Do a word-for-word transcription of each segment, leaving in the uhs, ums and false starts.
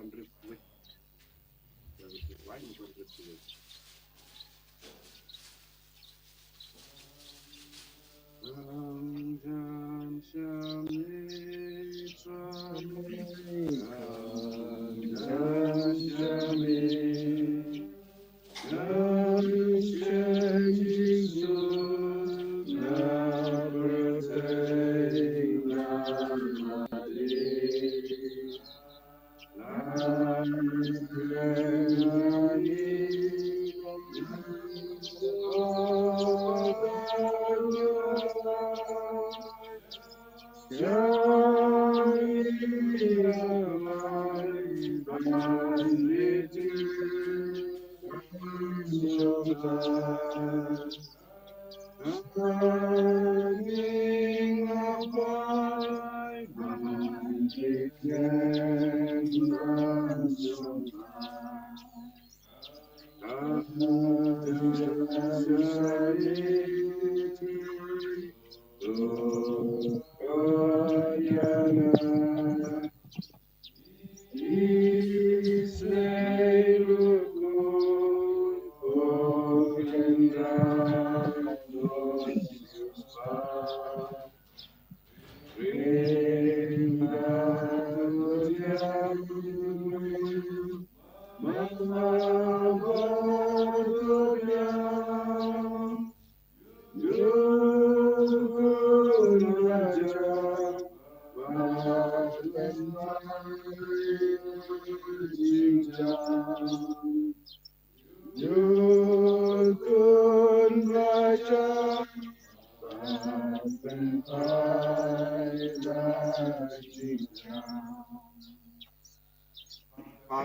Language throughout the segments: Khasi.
Bad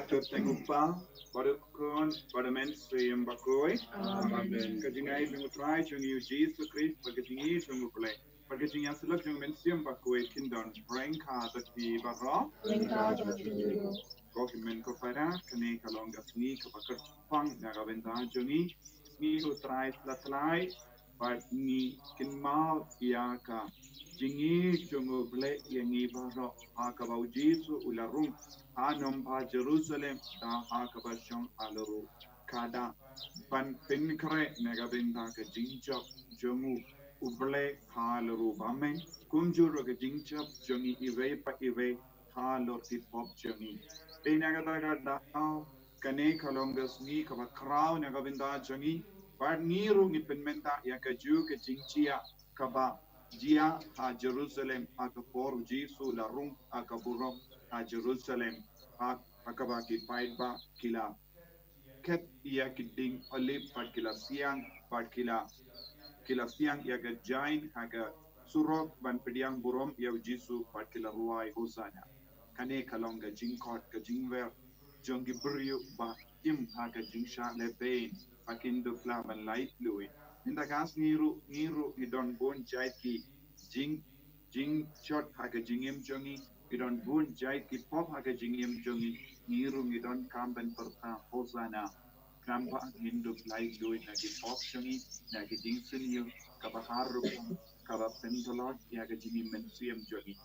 ka kyrteng u Kpa, bad u Khun, bad u Mynsiem Bakhuid. Amen. Ka jingïeit jong u Trai jong ngi u Jisu Khrist, bad ka jingïeit jong u Blei, bad ka jingïasyllok jong u Mynsiem Bakhuid kin don ryngkat bad phi baroh. Ryngkat bad phi. Ko hynmen ko para, kane ka long ka sngi kaba kyrpang na ka bynta jong ngi. Ngi u Trai Slap Tlai, bad ngi kynmaw ïa ka jingïeit jong u Blei ïa ngi baroh, ha kaba u Jisu u la rung ha nongbah Jerusalem, da ha kaba shong halor u khadar, ban pynkhreh na ka bynta ka jingjop jong u, u Blei halor u bymman, kumjuh ruh ka jingjop jong ngi iwei pa iwei halor ki pop jong ngi. Te na kata ka daw, kane ka long ka sngi kaba khraw na ka bynta jong ngi, bad ngi ruh ngi pynmynta ïa kajuh ka jingjia kaba jia ha Jerusalem, ha ka por u Jisu la rung ha ka burok ha Jerusalem, ha, ha kaba ki paidbah ki la khet ïa ki dieng olib, bad ki la siang, bad ki la, ki la siang ïa ka jain ha ka surok, ban pdiang burom ïa u Jisu, bad ki la rwai Hosanna. Kane ka long ka jingkhot, ka jingwer jong ki briew ba im ha ka jingshah lehbeiñ, ba kin dup lah ban laitluid. Mynta ka sngi ruh, ngi ruh ngi don bun jait ki jing, jingshot ha ka jingim jong ngi, ngi don bun jait ki pop ha ka jingim jong ngi, ngi ruh ngi donkam ban pyrta Hosanna. Khnang ba ngin dup laitluid na ki pop jong ngi, na ki jingsniew kaba har rukom, kaba pyntlot ïa ka jingim mynsiem jong ngi.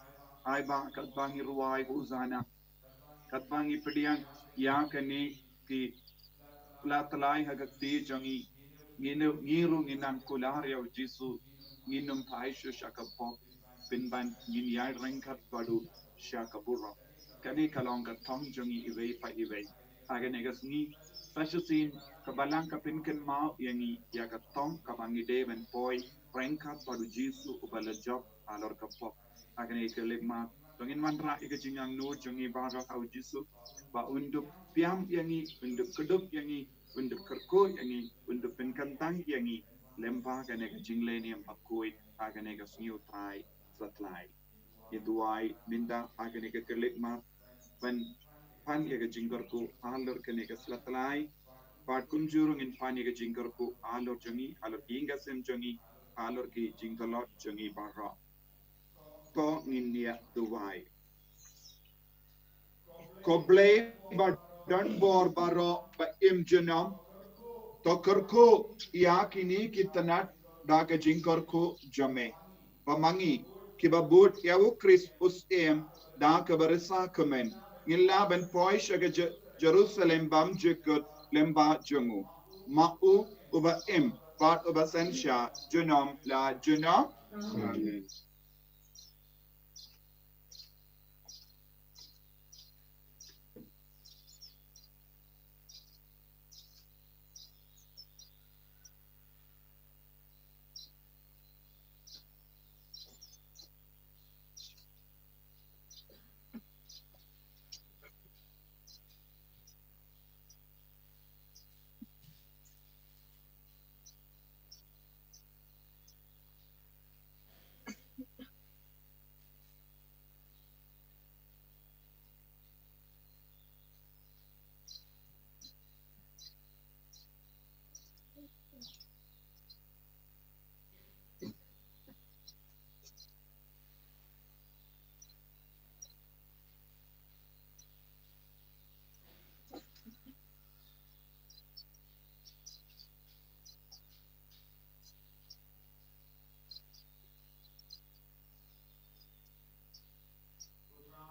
Ai ba katba ngi rwai Hosanna, katba ngi pdiang ïa kane ki Slap Tlai ha ka kti jong ngi, ngi ruh, ngi ruh ngin nang kular ïa u Jisu, ngin ym phai shuh sha ka pop, pynban ngin ïaid ryngkat bad u sha ka burok. Kane ka long ka thong jong ngi iwei pa iwei. Ha kane ka sngi, sa shisien ka Balang ka pynkynmaw ïa ngi ïa ka thong kaba ngi dei ban poi ryngkat bad u Jisu uba la jop halor ka pop. Ha kane ka khyllipmat, to ngin wanrah ïa ka jingangnud jong ngi baroh ha u Jisu, ba un dup pynïap ïa ngi, un dup kdup ïa ngi, un dup kyrkhu ïa ngi, un dup pynkyntang ïa ngi lem bad kane ka jingleh niam bakhuid ha kane ka sngi u Trai Slap Tlai. Ngi duwai mynta ha kane ka khyllipmat ban pan ïa ka jingkyrkhu halor kane ka Slap Tlai, bad kumjuh ruh ngin pan ïa ka jingkyrkhu halor jong ngi, halor ki ïing ki sem jong ngi, halor ki jingtlot jong ngi baroh. To ngin ïa duwai. Ko Blei ba don bor baroh ba im junom, to kyrkhu ïa kine ki tnat da ka jingkyrkhu jong me, ba ma ngi kiba bud ïa u Khrist u Syiem da kaba risa kmen, ngi lah ban poi sha ka Je-, Jerusalem bymjukut lyngba jong u. Ma u uba im bad uba synshar junom la junom. Amen.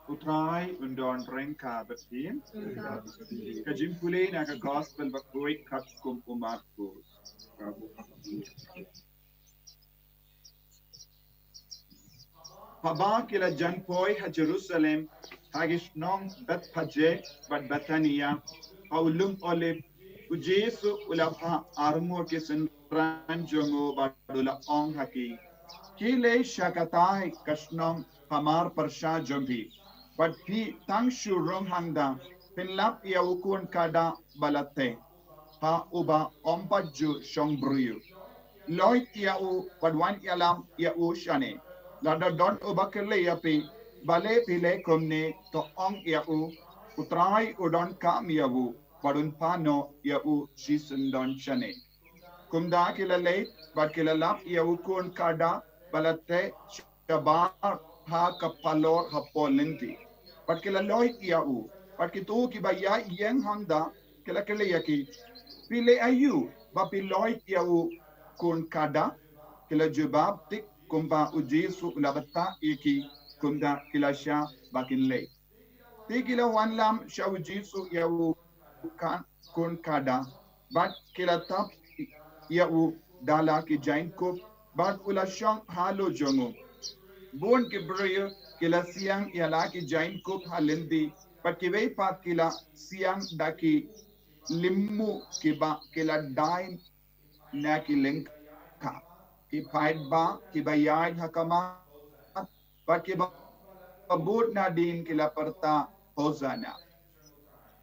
U Trai un don ryngkat bad phi. Ka jingpule na ka gospel bakhuid katkum u Markos. Haba ki la jan poi ha Jerusalem, ha ki shnong Bethphage bad Bethania, ha u lum Olib, u Jisu u la phah arngut ki synran jong u bad u la ong ha ki, khie leit sha katei ka shnong hamar pyrshah jong phi, bad phi tang shu rung hangta, phin lap ïa u khun khadar ba la teh, ha uba ym pat ju shong briew. Lloyd ïa u bad wan ïalam ïa u shane. Lada don uba kylli ïa phi, balei phi leh kumne, to ong ïa u, u Trai u donkam ïa u, bad un pan noh ïa u shisyndon shane. Kumta ki la leit bad ki la lap ïa u khun khadar ba la teh shabar ha ka palor hapoh lynti. Bad ki la lloid ïa u. Bad kito kiba ïaid ïeng hangta ki la kylli ïa ki, phi leh aïu ba phi lloid ïa u khun khadar? Ki la jubab tik kumba u Jisu u la batai ïa ki, kumta ki la shah ba kin leit. Te ki la wanlam sha u Jisu ïa u khun khadar, bad ki la tap ïa u da la ki jaiñkup, bad u la shong halor jong u. Bun ki briew ki la siang ïa la ki jaiñkup ha lynti, bad kiwei pat ki la siang da ki lymmuh kiba ki la dai na ki lyngkha. Ki paidbah kiba ïaid ha khmat bad kiba bud nadien ki la pyrta, Hosana.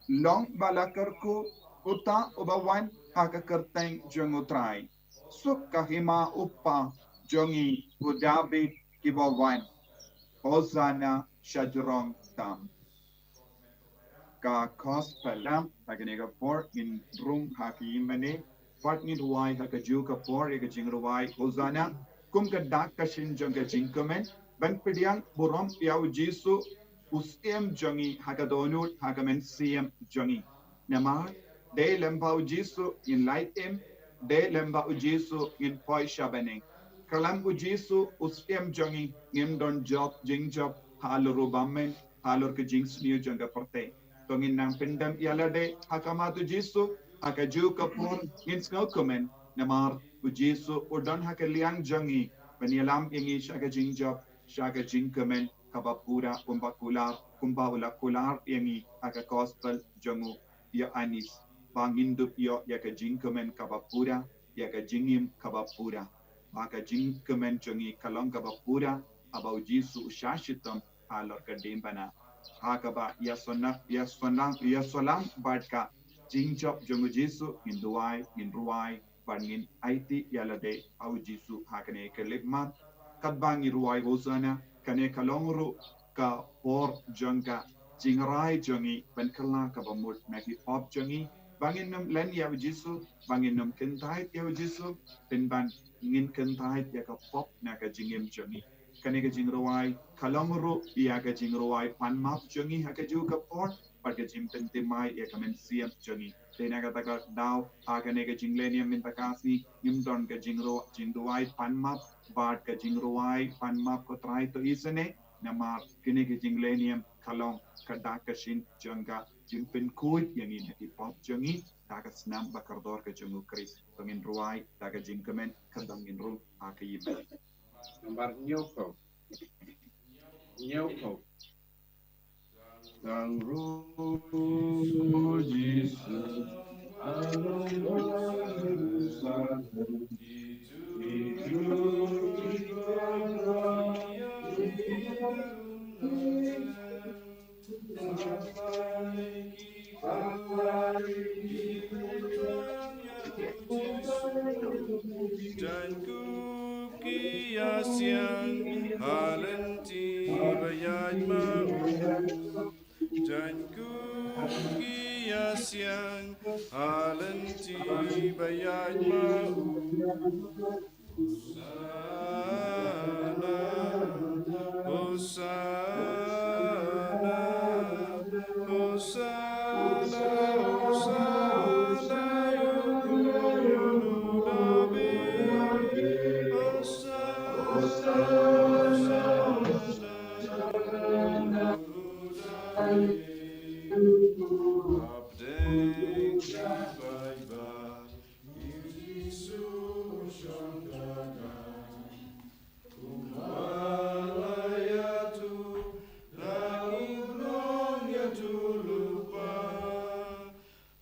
Long ba la kyrkhu uta uba wan ha ka kyrteng jong u Trai. Suk ka hima u kpa jong ngi u David kiba wan. Hosana shajrong tam. Ka gospel. Ha kane ka por ngin rung ha ka ïingmane, bad ngin rwai ha kajuh ka por ïa ka jingrwai Hosana, kum ka dak ka shin jong ka jingkmen, ban pdiang burom ïa u Jisu, u Syiem jong ngi, ha ka dohnud, ha ka mynsiem jong ngi. Namar dei lem bad u Jisu ngin lait im, dei lem bad u Jisu ngin poi sha bneng. Kyllum u Jisu u Syiem jong ngi, ngim don jop, jingjop halor u bymmen, halor ka jingsniew jong ka pyrthei. To ngin nang pyndem ïa lade ha khmat u Jisu, ha kajuh ka por ngin sngewkmen, namar u Jisu u don ha ka liang jong ngi, ban ïalam ïa ngi sha ka jingjop, sha ka jingkmen kaba pura, kumba kular, kumba u la kular ïa ngi ha ka gospel jong u Ïoannis, ba ngin dup ïoh ïa ka jingkmen kaba pura, ïa ka jingim kaba pura. Ba ka jingkmen jong ngi ka long kaba pura haba u Jisu u shah shitom halor ka diengphna. Ha kaba ïa sona, ïa sona, ïa sona bad ka jingjop jong u Jisu, ngin duwai, ngin rwai, bad ngin aiti ïa lade ha u Jisu ha kane ka lipmat. Katba ngi rwai Hosana, kane ka long ruh ka por jong ka jingrai jong ngi ban kylla kaba mut na ki pop jong ngi, ba ngin ym len ïa u Jisu, ba ngin ym kyntait ïa u Jisu, pynban ngin kyntait ïa ka pop na ka jingim jong ngi. Kane ka jingrwai ka long ruh ïa ka jingrwai pan map jong ngi ha kajuh ka por, bad ka jingpynthymmai ïa ka mynsiem jong ngi. Te na kata ka daw, ha kane ka jingleh niam mynta ka sngi, ngim don ka jingru-, jingduwai pan map, bad ka jingrwai pan map, ko Trai to isynei, namar kane ka jingleh niam ka long ka dak ka shin jong ka jingpynkhuid ïa ngi na ki pop jong ngi da ka snam ba kordor ka jong U Khrist. Ba ngin rwai da ka jingkmen, kata ngin rung ha ka ïing. Nambar hynñiew phew. Hynñiew phew. Tang ruh Jisu, jan kup ki ïasiang ha lynti ba ïaid ma u. Jan kup ki ïasiang ha lynti ba ïaid ma u. Hosanna, Hosanna, Hosanna, Hosanna, ïa u khun u David. Hosanna, Hosanna, Hosanna, ïa u khun u David. Hapdeng ki paidbah, u Jisu u shong kyrdan. Kumba la ïathuh, la kumba ïathuh lypa.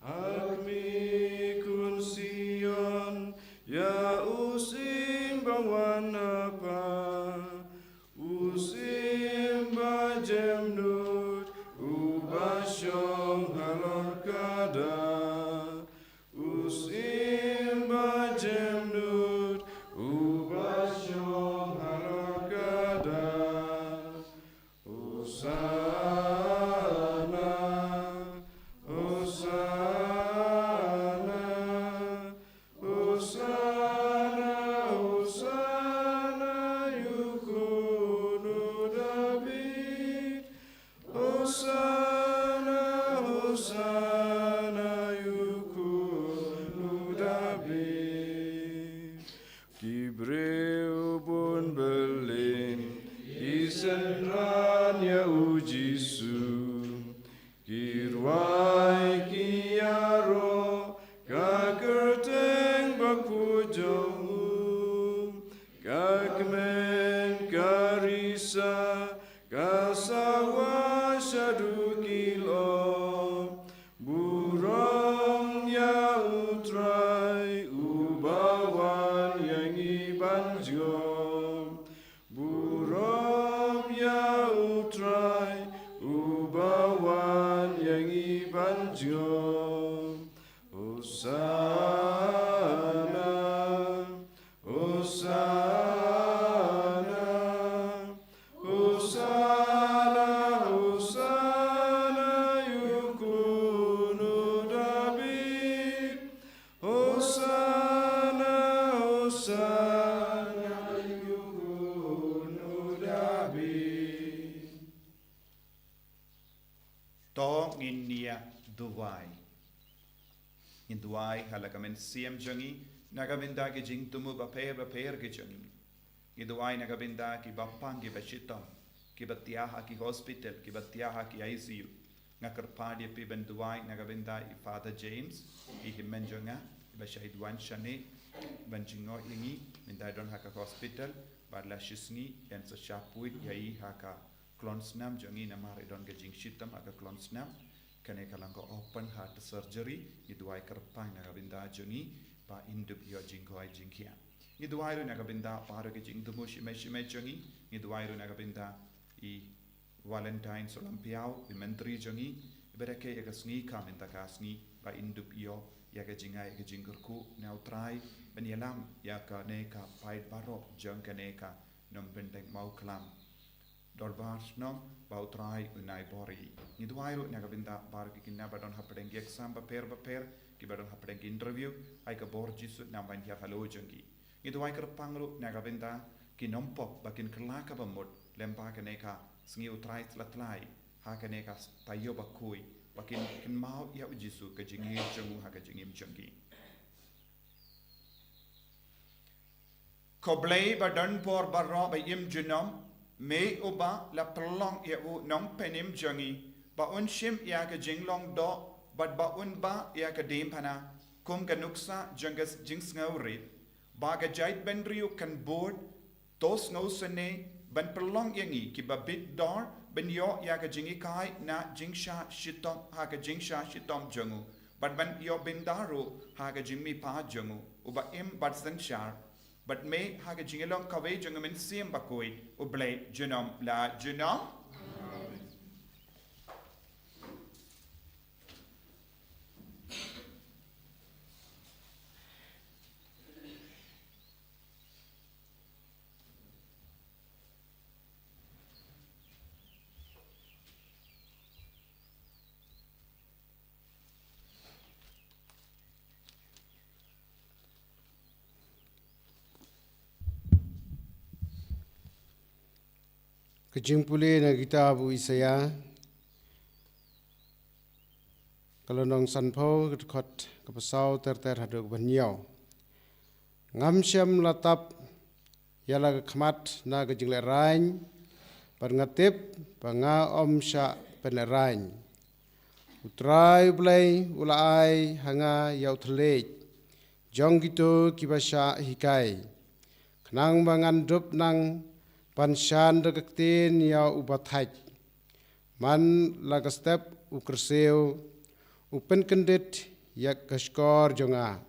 Ha khmih khun Sion, ïa u syiem ba wan na pha. U syiem ba jem nud, uba shong halor ka da. U syiem ba jem nud, uba shong halor ka da. Hosanna, Hosanna, Hosanna, Hosanna, ïa u khun u David. Hosanna, Hosanna, ïa u khun u David. Ki briew bun byllien ki synran ïa u Jisu. Ki rwai ki ïaroh ka kyrteng bakhuid jong u. Ka kmen ka risa ka sawa shaduh ki lyoh. Burom ïa u Trai uba wan ïa ngi ban jngoh. Burom ïa u Trai uba wan ïa ngi ban jngoh. Hosanna, Hosanna, Hosanna, Hosanna, ïa u khun u David. Hosanna, Hosanna, ïa u khun u David. To ngin ïa duwai. Ngin duwai ha la ka mynsiem jong ngi, na ka bynta ki jingthmu bapher bapher ki jong ngi. Ngi duwai na ka bynta kiba pang kiba shitom, kiba thiah ha ki hospital, kiba thiah ha ki I C U. Nga kyrpad ïa phi ban duwai na ka bynta i Father James, i hynmen jong nga, iba shait wan shane ban jngoh ïa ngi, mynta i don ha ka hospital, bad la shisngi yn sa shah pynwit ïa i ha ka klon snam jong ngi namar i don ka jingshitom ha ka klon snam. Kane ka long ka open heart surgery, ngi duwai kyrpang na ka bynta jong ngi, ba in dup ïoh jingkoit jingkhiah. Ngi duwai ruh na ka bynta baroh ki jingthmu shimet shimet jong ngi, ngi duwai ruh na ka bynta i Valentine Solampiaw, i myntri jong ngi, iba rakhe ïa ka sngi ka mynta ka sngi, ba in dup ïoh ïa ka jingai ïa ka jingkyrkhu na u Trai, ban ïalam ïa kane ka paid baroh jong kane ka nongpynteng Mawkhlam. Dorbar shnong, ba u Trai un ai bor ïa ngi. Ngi duwai ruh na ka bynta baroh ki khynnah ba don hapdeng ki exam bapher bapher, kiba don hapdeng ki interview, ai ka bor Jisu un wan hiar halor jong ki. Ngi duwai kyrpang ruh na ka bynta ki nongpop ba kin kylla kaba mut lyngba kane ka sngi u Trai Thylla Tlai, ha kane ka taïew ba khuid, ba kin kynmaw ïa u Jisu, ka jingïeit jong u ha ka jingim jong ki. Ko Blei ba don por baroh ba im junom, Me uba la pynlong ïa u nongpynim jong ngi, ba un shim ïa ka jinglong doh, bad ba un bah ïa ka diengphna, kum ka nuksa jong ka jingsngewrit, ba ka jaitbynriew kan bud, to sngewsynei ban pynlong ïa ngi kiba bit dor ban ïoh ïa ka jinghikai na jingshah shitom ha ka jingshah shitom jong u, bad ban ïoh bynta ruh ha ka jingmihpat jong u, uba im bad synshar, bad me ha ka jinglong kawei jong u Mynsiem Bakhuid, U Blei junom la junom. Ka jingpule na kitab u Isaïah, ka lynnong sanphew, ka dkhot kaba saw ter ter haduh kaba hynñiew. Ngam shym la tap ïa la ka khmat na ka jinglehrain, bad nga tip ba nga ym shah pynlehrain. U Trai U Blei u la ai ha nga ïa u thylliej jong kito kiba shah hikai, khnang ba ngan dup nang ban shan da ka ktien ïa uba thait. Man la ka step u kyrsiew u pynkyndit ïa ka shkor jong nga,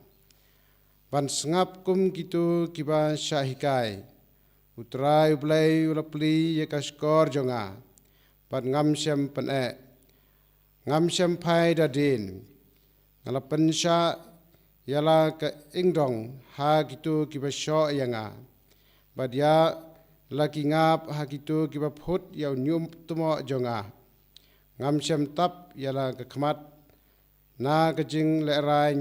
ban sngap kum kito kiba shah hikai. U Trai U Blei u la plie ïa ka shkor jong nga, bad ngam shym pyneh, ngam shym phai da dien. Nga la pynshah ïa la ka ingdong ha kito kiba shoh ïa nga, bad ïa la ki ngap ha kito kiba phut ïa u ñiumtmoh jong nga. Ngam shym tap ïa la ka khmat na ka jinglehrain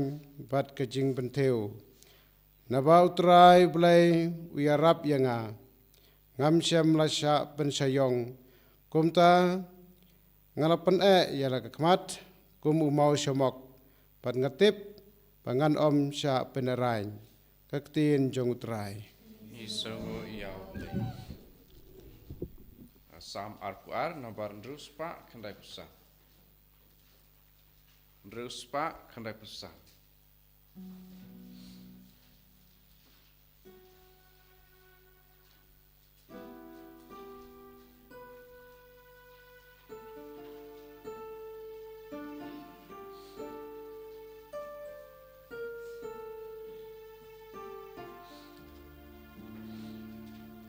bad ka jingpynthiew, naba U Trai U Blei u ïarap ïa nga. Ngam shym la shah pynshah ïong. Kumta nga la pyneh ïa la ka khmat kum u mawshemok, bad nga tip ba ngan ym shah pynlehrain. Ka ktien jong U Trai. Ngi sngewnguh ïa U Blei. Salm arphew ar, nambar hynriew spah khyndaiphew san. Hynriew spah khyndaiphew san.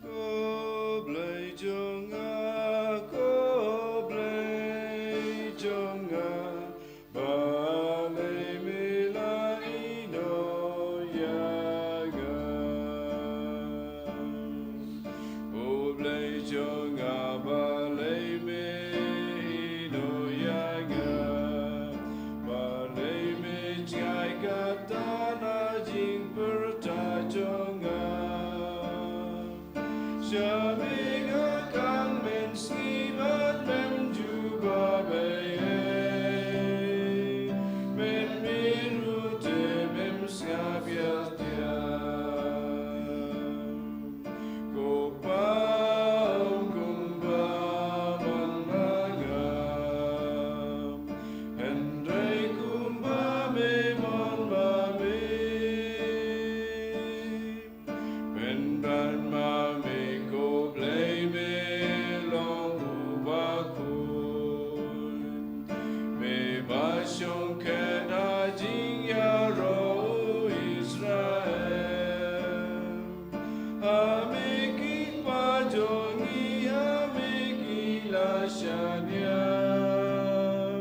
Ko Blei jong nga, ko Blei jong nga, balei me la ïehnoh ïa nga? Ko Blei jong nga, balei me ïehnoh ïa nga? Balei me jngai katta na jingpyrta jong nga? Sha me nga khang, men sngi bad mem jubab ei ei. Men mih ruh te mem sngap ïa tiang. Ko Pa, ym kumba mon ma nga, hynrei kumba me mon ma me. Pynban ma me, ko Blei, me long uba khuid, me ba shongkhet ha jingïaroh u Israel. Ha me ki kpa jong ngi, ha me ki la shaniah,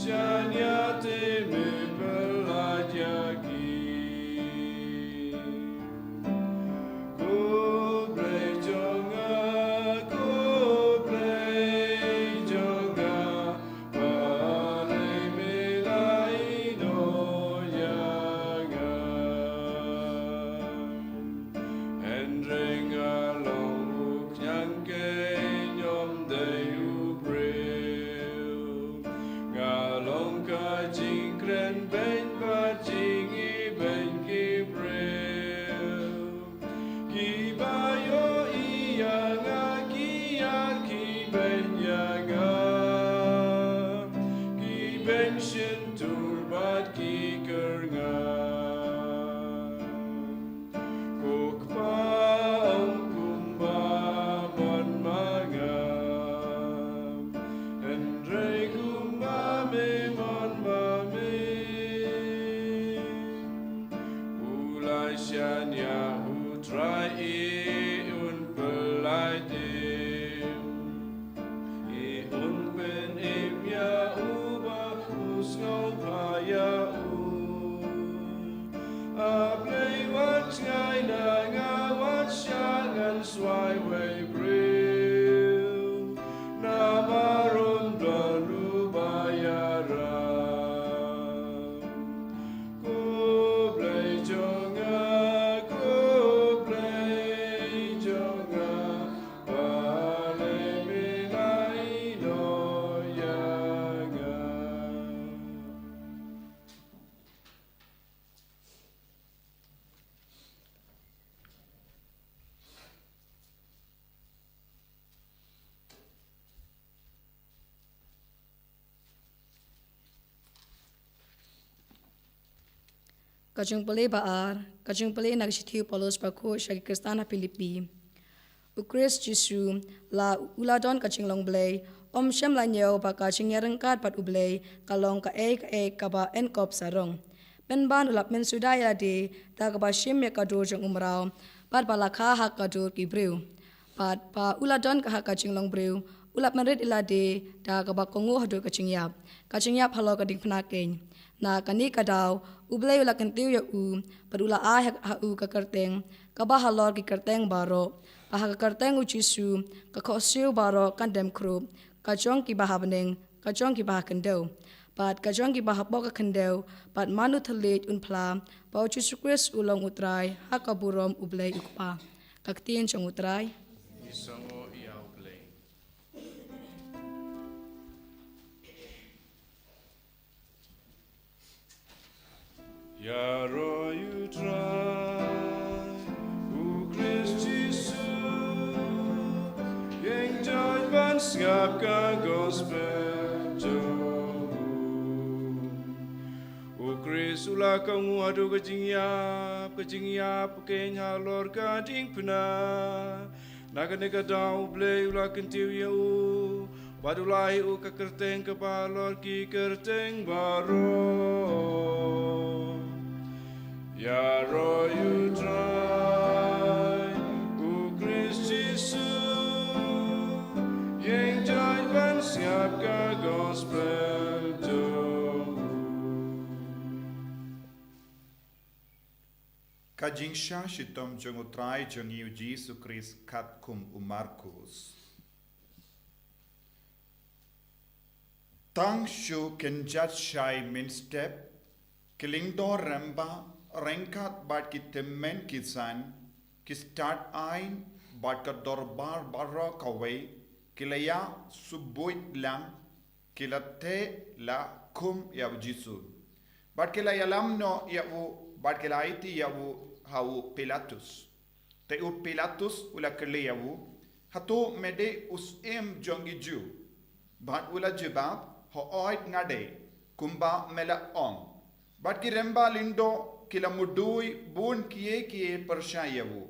shaniah te me pyllait ïa ki. Ko Blei jong nga, ko Blei jong nga, balei me la ïehnoh ïa nga? Hynrei nga long u khñiang keiñ, ym dei u briew. Nga long ka jingkren beiñ bad jingibeiñ ki briew. Kiba ïohi ïa nga ki Ka jingpule ba ar, ka jingpule na ka shithi u Paulus bakhuid sha ki Khristan ha Philippi. U Khrist Jisu, la u la don ka jinglong Blei, um shym la ñiew ba ka jingïaryngkat bad u Blei ka long kaei kaei kaba yn kop sarong. Pynban u la pynsuda ïa lade da kaba shim ïa ka dur jong u mraw, bad ba la kha ha ka dur ki briew. Bad ba u la don ka ha ka jinglong briew, u la pynrit ïa lade da kaba kohnguh haduh ka jingïap, ka jingïap halor ka diengphna keiñ. Na kane ka daw, u Blei u la kyntiew ïa u, bad u la ai ha, ha u ka kyrteng kaba halor ki kyrteng baroh, ba ha ka kyrteng u Jisu ka khohsiew baroh kan dem khrup, ka jong kiba ha bneng, ka jong kiba ha khyndew, bad ka jong kiba hapoh ka khyndew, bad mano thylliej un phla ba u Jisu Khrist u long u Trai ha ka burom u Blei u Kpa. Ka ktien jong u Trai. Ngi sngewnguh ïa u Blei. Ïaroh ïa u Trai, u Khrist Jisu, ïeng jait ban sngap ka gospel jong u. U Khrist u la kohnguh haduh ka jingïap, ka jingïap keiñ halor ka diengphna. Na kane ka daw u Blei u la kyntiew ïa u, bad u la ai u ka kyrteng kaba halor ki kyrteng baroh. Ïaroh ïa u Trai, u Khrist Jisu, ïeng jait ban sngap ka gospel jong u. Ka jingshah shitom jong u Trai jong ngi u Jisu Khrist katkum u Markus. Tang shu kynjat shai mynstep, ki lyngdoh rymba ryngkat bad ki tymmen ki san, ki stad aiñ bad ka dorbar baroh kawei, ki la ïa subuid lang, ki la teh la khum ïa u Jisu. Bad ki la ïalam noh ïa u, bad ki la aiti ïa u ha u Pilatus. Te u Pilatus u la kylli ïa u, "Hato me dei u syiem jong ki Jiw?" Bad u la jubab, "Hooid nga dei, kumba me la ong." Bad ki rymba lyngdoh ki la mudui bun kiei kiei pyrshah ïa u.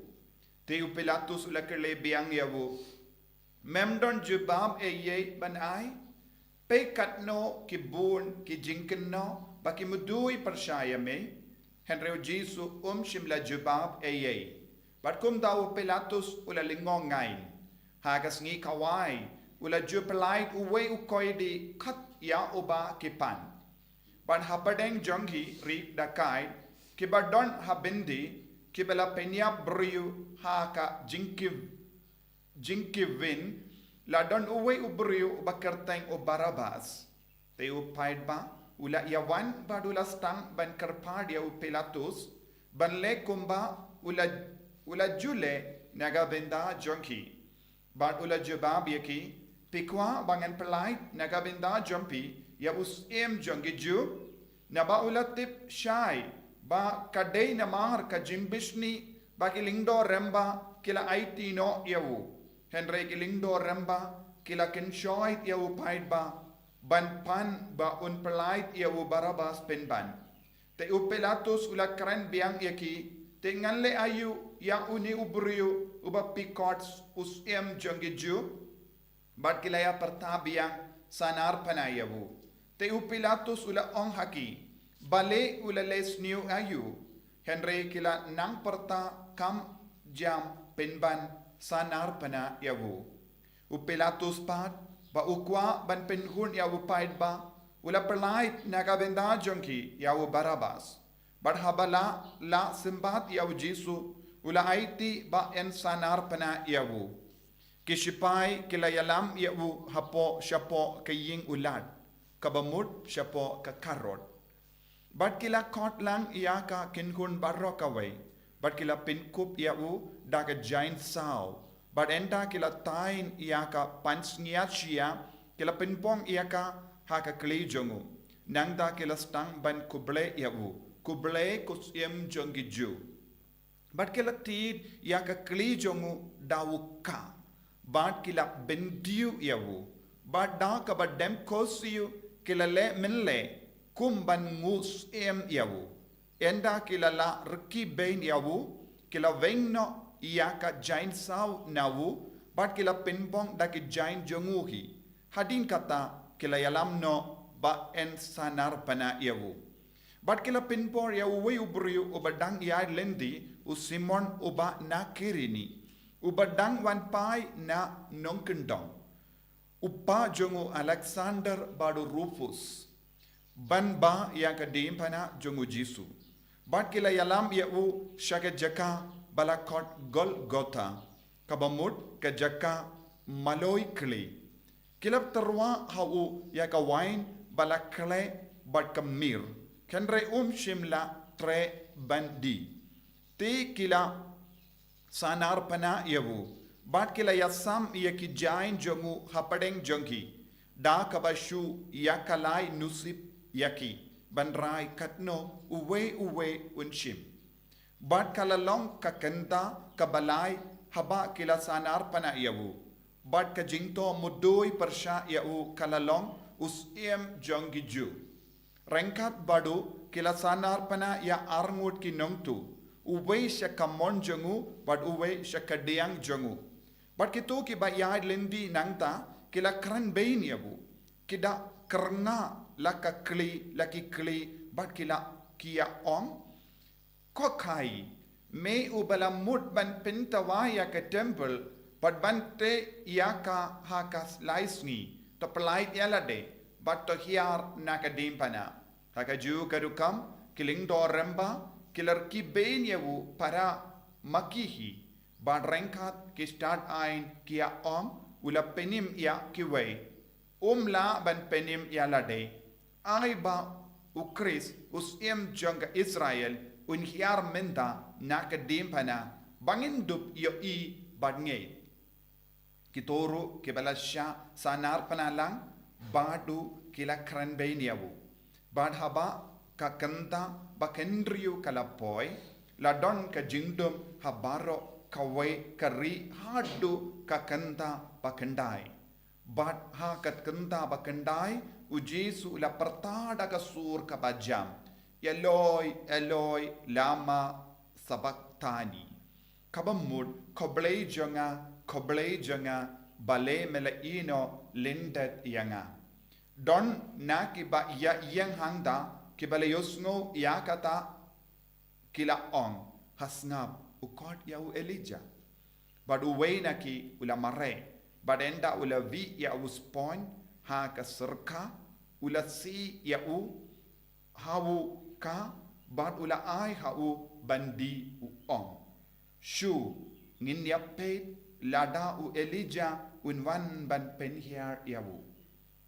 Te u Pilatus u la kylli biang ïa u, "Mem don jubab ei ei ban ai? Peit katno ki bun ki jingkynnoh ba ki mudui pyrshah ïa me." Hynrei u Jisu um shym la jubab ei ei. Bad kumta u Pilatus u la lyngngoh ngaiñ. Ha ka sngi kawei u la ju pyllait uwei u koidi khot ïa uba ki pan. Bad hapdeng jong ki ri dakaid kiba don ha byndi, kiba la pynïap briew ha ka jingkiw jingkiwin, la don uwei u briew uba kyrteng u Barabbas. Te u paidbah u la ïawan bad u la sdang ban kyrpad ïa u Pilatus ban leh kumba u la, u la ju leh na ka bynta jong ki. Bad u la jubab ïa ki, "Phi kwah ba ngan pyllait na ka bynta jong phi ïa u syiem jong ki Jiw?" Naba u la tip shai ba ka dei namar ka jingbishni ba ki lyngdoh rymba ki la aiti noh ïa u. Hynrei ki lyngdoh rymba ki la kynshoit ïa u paidbah ban pan ba un pyllait ïa u Barabbas pynban. Te u Pilatus u la kren biang ïa ki, "Te ngan leh aïu ïa une u briew uba phi khot u syiem jong ki Jiw?" Bad ki la ïa pyrta biang sanar pynah ïa u. Te u Pilatus u la ong ha ki, "Balei u la leh sniew aïu?" Hynrei ki la nang pyrta kam jam pynban sanar pynah ïa u. U Pilatus pat, ba u kwah ban pynhun ïa u paidbah, u la pyllait na ka bynta jong ki ïa u Barabbas. Bad haba la lah symbat ïa u Jisu, u la aiti ba yn sanar pynah ïa u. Ki shipai ki la ïalam ïa u hapoh shapoh ka ïing u lad, kaba mut shapoh ka karod. Bad ki la khot lang ïa ka kynhun baroh kawei, bad ki la pynkup ïa u da ka jaiñ saw. Bad ynda ki la taiñ ïa ka pansngiat shyiap, ki la pynpong ïa ka ha ka kli jong u. Nangta ki la sdang ban khublei ïa u, "Khublei ko syiem jong ki Jiw." Bad ki la tied ïa ka kli jong u da u kah, bad ki la bynriew ïa u, bad da kaba dem khohsiew ki la leh mynleh kum ban nguh syiem ïa u. Ynda ki la lah rkhie bein ïa u, ki la weng noh ïa ka jaiñ saw na u, bad ki la pynbong da ki jaiñ jong u hi. Hadien kata ki la ïalam noh ba yn sanar pana ïa u. Bad ki la pynbor ïa uwei u briew uba dang ïaid lynti, u Simon uba na Kirene, uba dang wan phai na nongkyndong, u pa jong u Alexander bad u Rufus, ban bah ïa ka diengphna jong u Jisu. Bad ki la ïalam ïa u sha ka jaka ba la khot Golgotha, kaba mut ka jaka maloi kli. Ki la tyrwa ha u ïa ka waiñ ba la khleh bad ka mir, hynrei um shym la treh ban die. Te ki la sanar pana ïa u, bad ki la ïasam ïa ki jaiñ jong u hapdeng jong ki, da kaba shu ïa ka lai nusip ïa ki, ban rai katno uwei uwei un shim. Bad ka la long ka kynta kaba lai haba ki la sanar pana ïa u, bad ka jingthoh mudui pyrshah ïa u ka la long u Syiem jong ki Jiw. Ryngkat bad u ki la sanar pana ïa arngut ki nongtuh, uwei sha ka mon jong u bad uwei sha ka diang jong u. Bad kito kiba ïaid lynti nangta ki la kren bein ïa u, ki da kyrngah la ka kli, la ki kli, bad ki la, ki ïa ong: Ko Kha, me uba la mut ban pyntawai ïa ka templ bad ban teh ïa ka ha ka lai sngi, to pyllait ïa lade bad to hiar na ka diengphna. Ha kajuh ka rukom ki lyngdoh rangbah ki la rkhie bein ïa u para ma ki hi, bad ryngkat ki stad aiñ ki ïa ong: U la pynim ïa kiwei, um lah ban pynim ïa lade. Ai ba u Khrist, u Syiem jong ka Israel, un hiar mynta na ka diengphna, ba ngin dup ïohi bad ngeit. Kito ruh kiba la shah sanar pana lang bad u ki la kren bein ïa u. Bad haba ka kynta ba khynriew ka la poi, la don ka jingdum ha baroh kawei ka ri haduh ka kynta ba khyndai. Bad ha ka kynta ba khyndai, u Jisu u la pyrta da ka sur kaba jam: Eloi, Eloi, lama sabakthani? Kaba mut: Ko Blei jong nga, ko Blei jong nga, balei me la ïehnoh lyndet ïa nga? Don na kiba ïa ïeng hangta kiba la ïohsngew ïa kata, ki la ong: Ha sngap, u khot ïa u Elijah. Bad uwei na ki u la mareh, bad ynda u la wieh ïa u sponj ha ka syrkha, u la sie ïa u ha u ka, bad u la ai ha u ban die, u ong: Shu, ngin ïa peit lada u Elijah un wan ban pynhiar ïa u.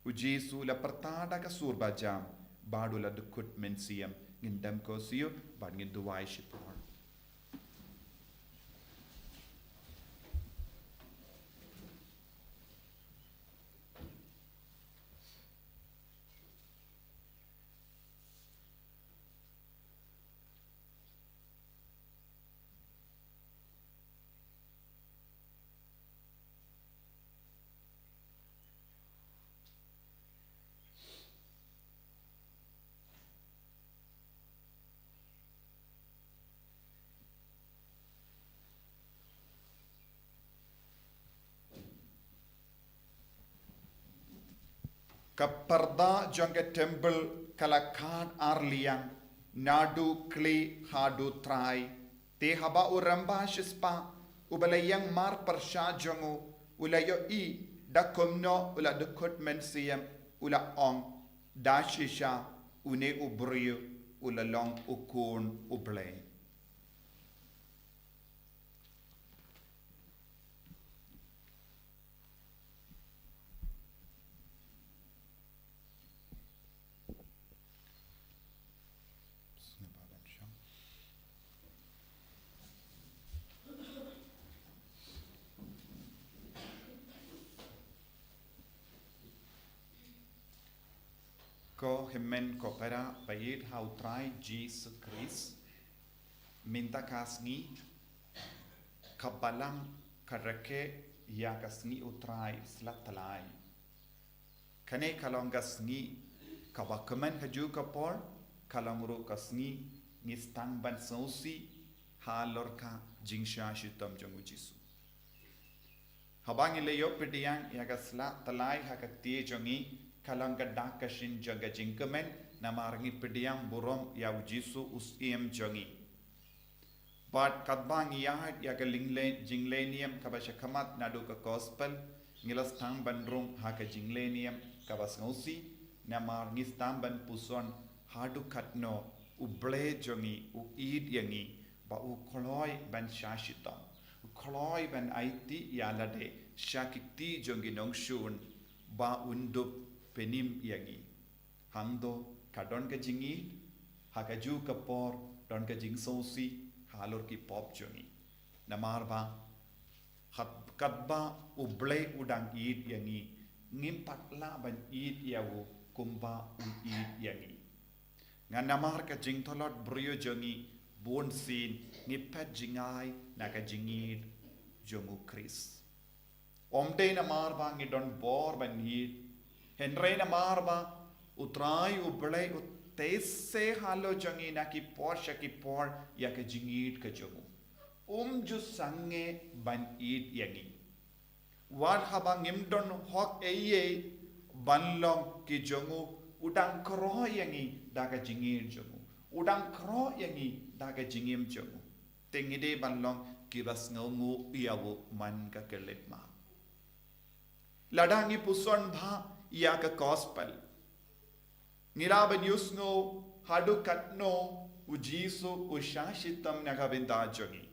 U Jisu u la pyrta da ka sur ba jam bad u la dkhot mynsiem. Ngin dem ko shuh bad ngin duwai shipor. Ka parda jong ka templ ka la khad ar liang, naduh khlieh haduh trai. Te haba u rangbah shispah uba la ïeng mar pyrshah jong u u la ïohi da kumno u la dkhot mynsiem, u la ong: Da shisha une u briew u la long u Khun u Blei. Ko hynmen ko para ba ïeit ha u Trai Jisu Khrist, mynta ka sngi ka Balang ka rakhe ïa ka sngi u Trai Slap Tlai. Kane ka long ka sngi kaba kmen ha kajuh ka por, ka long ruh ka sngi ngi sdang ban sngewsih halor ka jingshah shitom jong u Jisu. Haba ngi la ïoh pdiang ïa ka sla tylli ha ka kti jong ngi, ka long ka dak ka shin jong ka jingkmen, namar ngi pdiang burom ïa u Jisu u Syiem jong ngi. Bad katba ngi ïaid ïa ka jingleh, jingleh niam kaba shakhmat naduh ka gospel, ngi la sdang ban rung ha ka jingleh niam kaba sngewsih, namar ngi sdang ban puson haduh katno u Blei jong ngi u ïeit ïa ngi, ba u kloi ban shah shitom, u kloi ban aiti ïa lade sha ki kti jong ki nongshun, ba un dup pynim ïa ngi. Hangto ka don ka jingïeit, ha kajuh ka por don ka jingsngewsih halor ki pop jong ngi. Namar ba khat, katba u Blei u dang ïeit ïa ngi, ngim pat lah ban ïeit ïa u kumba u ïeit ïa ngi. Ngan namar ka jingthlot briew jong ngi, bunsien ngi phet jngai na ka jingïeit jong u Khrist. Ym dei namar ba ngi don bor ban ïeit, hynrei namar ba u Trai u Blei u teh se halor jong ngi na ki por sha ki por ïa ka jingïeit ka jong u. Um ju sangeh ban ïeit ïa ngi. Wat haba ngim don hok ei ei ban long ki jong u, u dang kyrhai ïa ngi da ka jingïeit jong u. U dang kyrhai ïa ngi da ka jingim jong u. Te ngi dei ban long kiba sngewnguh ïa u man ka khyllipmat. Lada ngi puson bha ïa ka gospel, ngi lah ban ïohsngew haduh katno u Jisu u shah shitom na ka bynta jong ngi.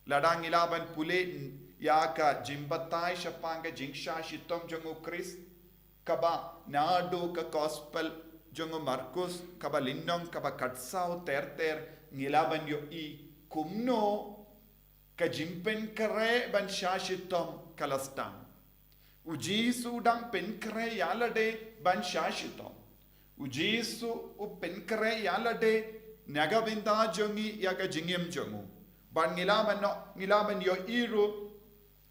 Lada ngi lah ban pule ïa ka jingbatai shaphang ka jingshah shitom jong u Khrist, kaba naduh ka gospel jong u Markus, kaba lynnong kaba khatsaw ter ter, ngi lah ban ïohi kumno ka jingpynkhreh ban shah shitom ka la sdang. U Jisu u dang pynkhreh ïa lade ban shah shitom. U Jisu u pynkhreh ïa lade na ka bynta jong ngi ïa ka jingim jong u. Bad ngi lah ban, ngi lah ban ïohi ruh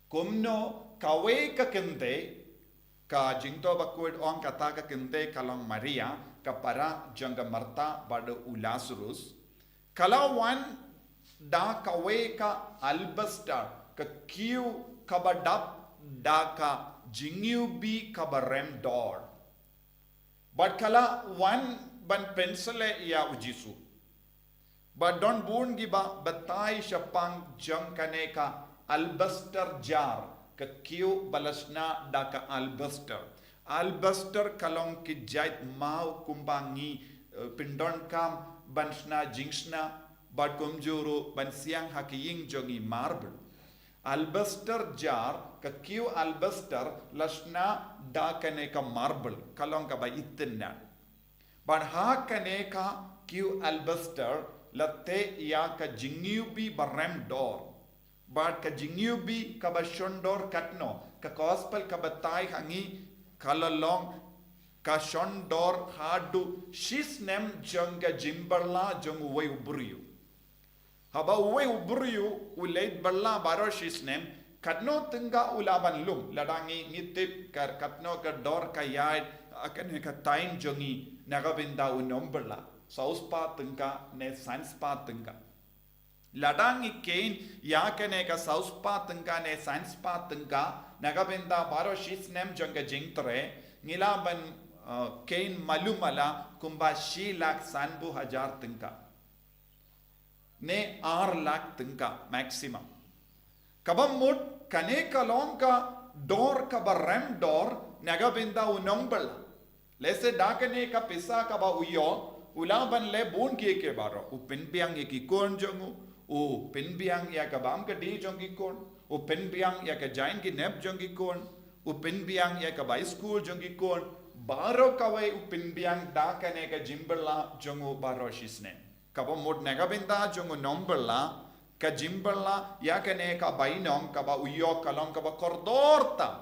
kumno kawei ka kynthei, ka jingthoh bakhuid ong kata ka kynthei ka long Maria, ka para jong ka Martha bad u Lazarus, ka la wan da kawei ka alabaster, ka kiew kaba dap da ka jingiwbih kaba rem dor. Bad ka la wan ban pynsleh ïa u Jisu. Bad don bun kiba batai shaphang jong kane ka alabaster jar, ka kiew ba la shna da ka alabaster. Alabaster ka long ki jait maw kumba ngi, eh, pyndonkam ban shna jingshna, bad kumjuh ruh ban siang ha ki ïing jong ngi, marble. Alabaster jar, ka kiew alabaster la shna da kane ka marble, ka long kaba itynnad. Bad ha kane ka kiew alabaster la teh ïa ka jingiwbih ba rem dor. Bad ka jingiwbih kaba shon dor katno, ka gospel ka batai ha ngi, ka la long ka shon dor haduh shisnem jong ka jingbylla jong uwei u briew. Haba uwei u briew u leit bylla baroh shisnem, katno tyngka u lah ban lum? Lada ngi, ngi tip ka, katno ka dor ka ïaid ha kane ka time jong ngi na ka bynta u nongbylla, saw spah tyngka ne san spah tyngka. Lada ngi kheiñ ïa kane ka saw spah tyngka ne san spah tyngka na ka bynta baroh shisnem jong ka jingtrei, ngi lah ban, uh, kheiñ malu mala kumba shi lak sanphew hajar tyngka ne ar lak tyngka maximum. Kaba mut kane ka long ka dor kaba rem dor na ka bynta u nongbylla. Lehse da kane ka pisa kaba u ïoh, u lah ban leh bun kiei kiei baroh. U pynbiang ïa ki khun jong u, u pynbiang ïa ka bam ka dih jong ki khun, u pynbiang ïa ka jaiñ ki nep jong ki khun, u pynbiang ïa ka bai skul jong ki khun, baroh kawei u pynbiang da kane ka jingbylla jong u baroh shisnem. Kaba mut na ka bynta jong u nongbylla, ka jingbylla ïa kane ka bainong kaba u ïoh ka long kaba kordor tam.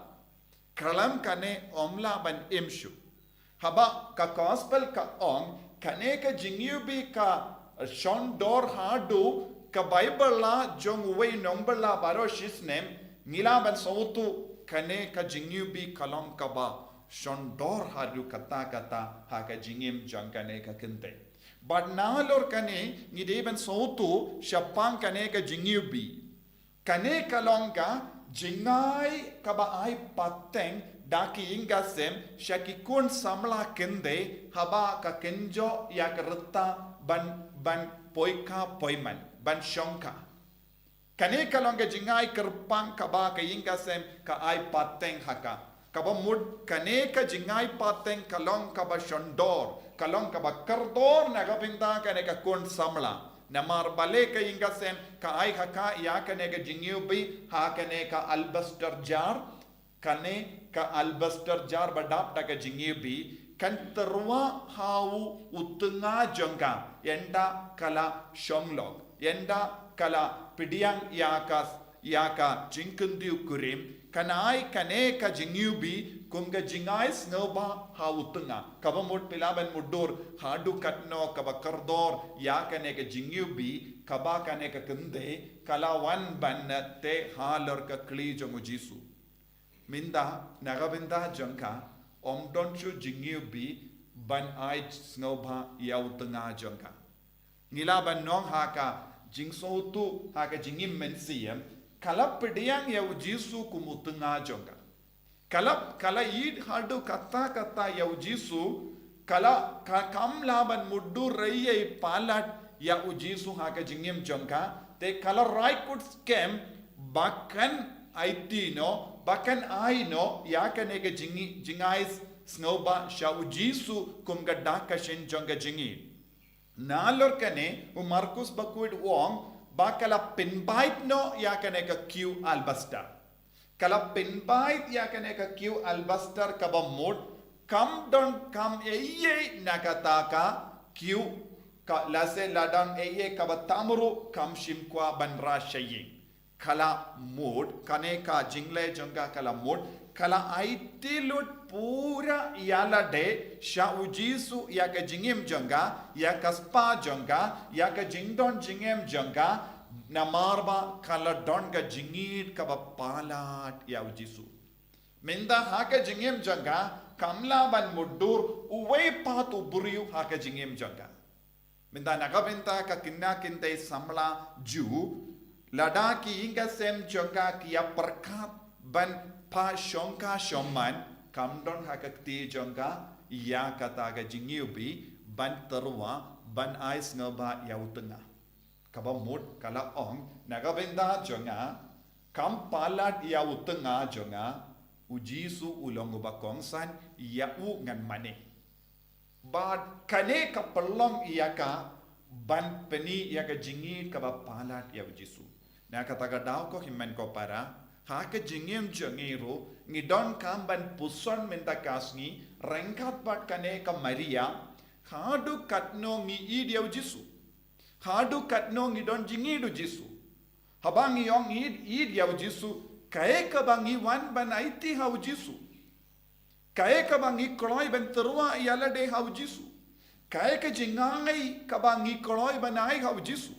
Khlem kane ym lah ban im shuh. Haba ka gospel ka ong, kane ka jingiwbih ka shon dor haduh ka bai bylla jong uwei u nongbylla baroh shisnem, ngi lah ban sngewthuh kane ka jingiwbih ka long kaba shon dor haduh katta katta ha ka jingim jong kane ka kynthei. Bad nalor kane ngi dei ban sngewthuh shaphang kane ka jingiwbih. Kane ka long ka jingai kaba ai pateng da ki ïing ki sem sha ki khun samla kynthei haba ka kynjoh ïa ka rta ban, ban poi kha poi man, ban shong kha. Kane ka long ka jingai kyrpang kaba ka ïing ki sem ka ai pateng ha ka. Kaba mut kane ka jingai pateng ka long kaba shon dor, ka long kaba kordor na ka bynta kane ka khun samla. Namar balei ka ïing ki sem ka ai ha ka ïa kane ka jingiwbih ha kane ka alabaster jar, kane ka alabaster jar ba dap da ka jingiwbih, kan tyrwa ha u tnga jong ka, ynda ka la shong lok, ynda ka la pdiang ïa ka, ïa ka jingkyndit kurim, kan ai kane ka jingiwbih kum ka jingai sngewbha ha u tnga. Kaba mut phi lah ban mutdur haduh katno kaba kordor ïa kane ka jingiwbih, kaba kane ka kynthei ka la wan ban teh halor ka khlieh jong u Jisu. Mynta na ka bynta jong ka, ym don shuh jingiwbih ban ai sngewbha ïa u tnga jong ka. Ngi lah ban ong ha ka jingsngewthuh, ha ka jingim mynsiem, ka la pdiang ïa u Jisu kum u tnga jong ka. Ka la, ka la ïeit haduh katta katta ïa u Jisu, ka la, ka, kam lah ban mutdur ei ei palat ïa u Jisu ha ka jingim jong ka, te ka la rai kut skhem ba kan aiti noh, ba kan ai noh ïa kane ka jingi-, jingai sngewbha sha u Jisu kum ka dak ka shin jong ka jingïeit. Nalor kane u Markus Bakhuid u ong ba ka la pynbeit noh ïa kane ka khiew alabaster. Ka la pynbeit ïa kane ka khiew alabaster kaba mut, kam don kam ei ei na kata ka khiew, ka lehse la don ei ei kaba tam ruh kam shym kwah ban rah sha ïing. Ka la mut, kane ka jingleh jong ka ka la mut, ka la aiti lut pura ïalade sha u Jisu ïa ka jingim jong ka, ïa ka spah jong ka, ïa ka jingdon jingem jong ka, namar ba ka la don ka jingïeit kaba palat ïa u Jisu. Mynta ha ka jingim jong ka, kam lah ban mutdur uwei pat u briew ha ka jingim jong ka. Mynta na ka bynta ka khynnah kynthei samla Jiw, lada ki ïing ki sem jong ka ki ïa pyrkhat ban phah shongkha shongman, kam don ha ka kti jong ka ïa kata ka jingiwbih ban tyrwa, ban ai sngewbha ïa u tnga. Kaba mut ka la ong, na ka bynta jong nga, kam palat ïa u tnga jong nga, u Jisu u long uba kongsan, ïa u ngan mane. Bad kane ka pynlong ïa ka ban pyni ïa ka jingïeit kaba palat ïa u Jisu. Na kata ka daw ko hynmen ko para, ha ka jingim jong ngi ruh, ngi donkam ban puson mynta ka sngi, ryngkat bad kane ka Maria, haduh katno ngi ïeit ïa u Jisu. Haduh katno ngi don jingïeit u Jisu. Haba ngi ong ngi ïeit, ïeit ïa u Jisu, kaei kaba ngi wan ban aiti ha u Jisu. Kaei kaba ngi kloi ban tyrwa ïalade ha u Jisu. Kaei ka jingai kaba ngi kloi ban ai ha u Jisu.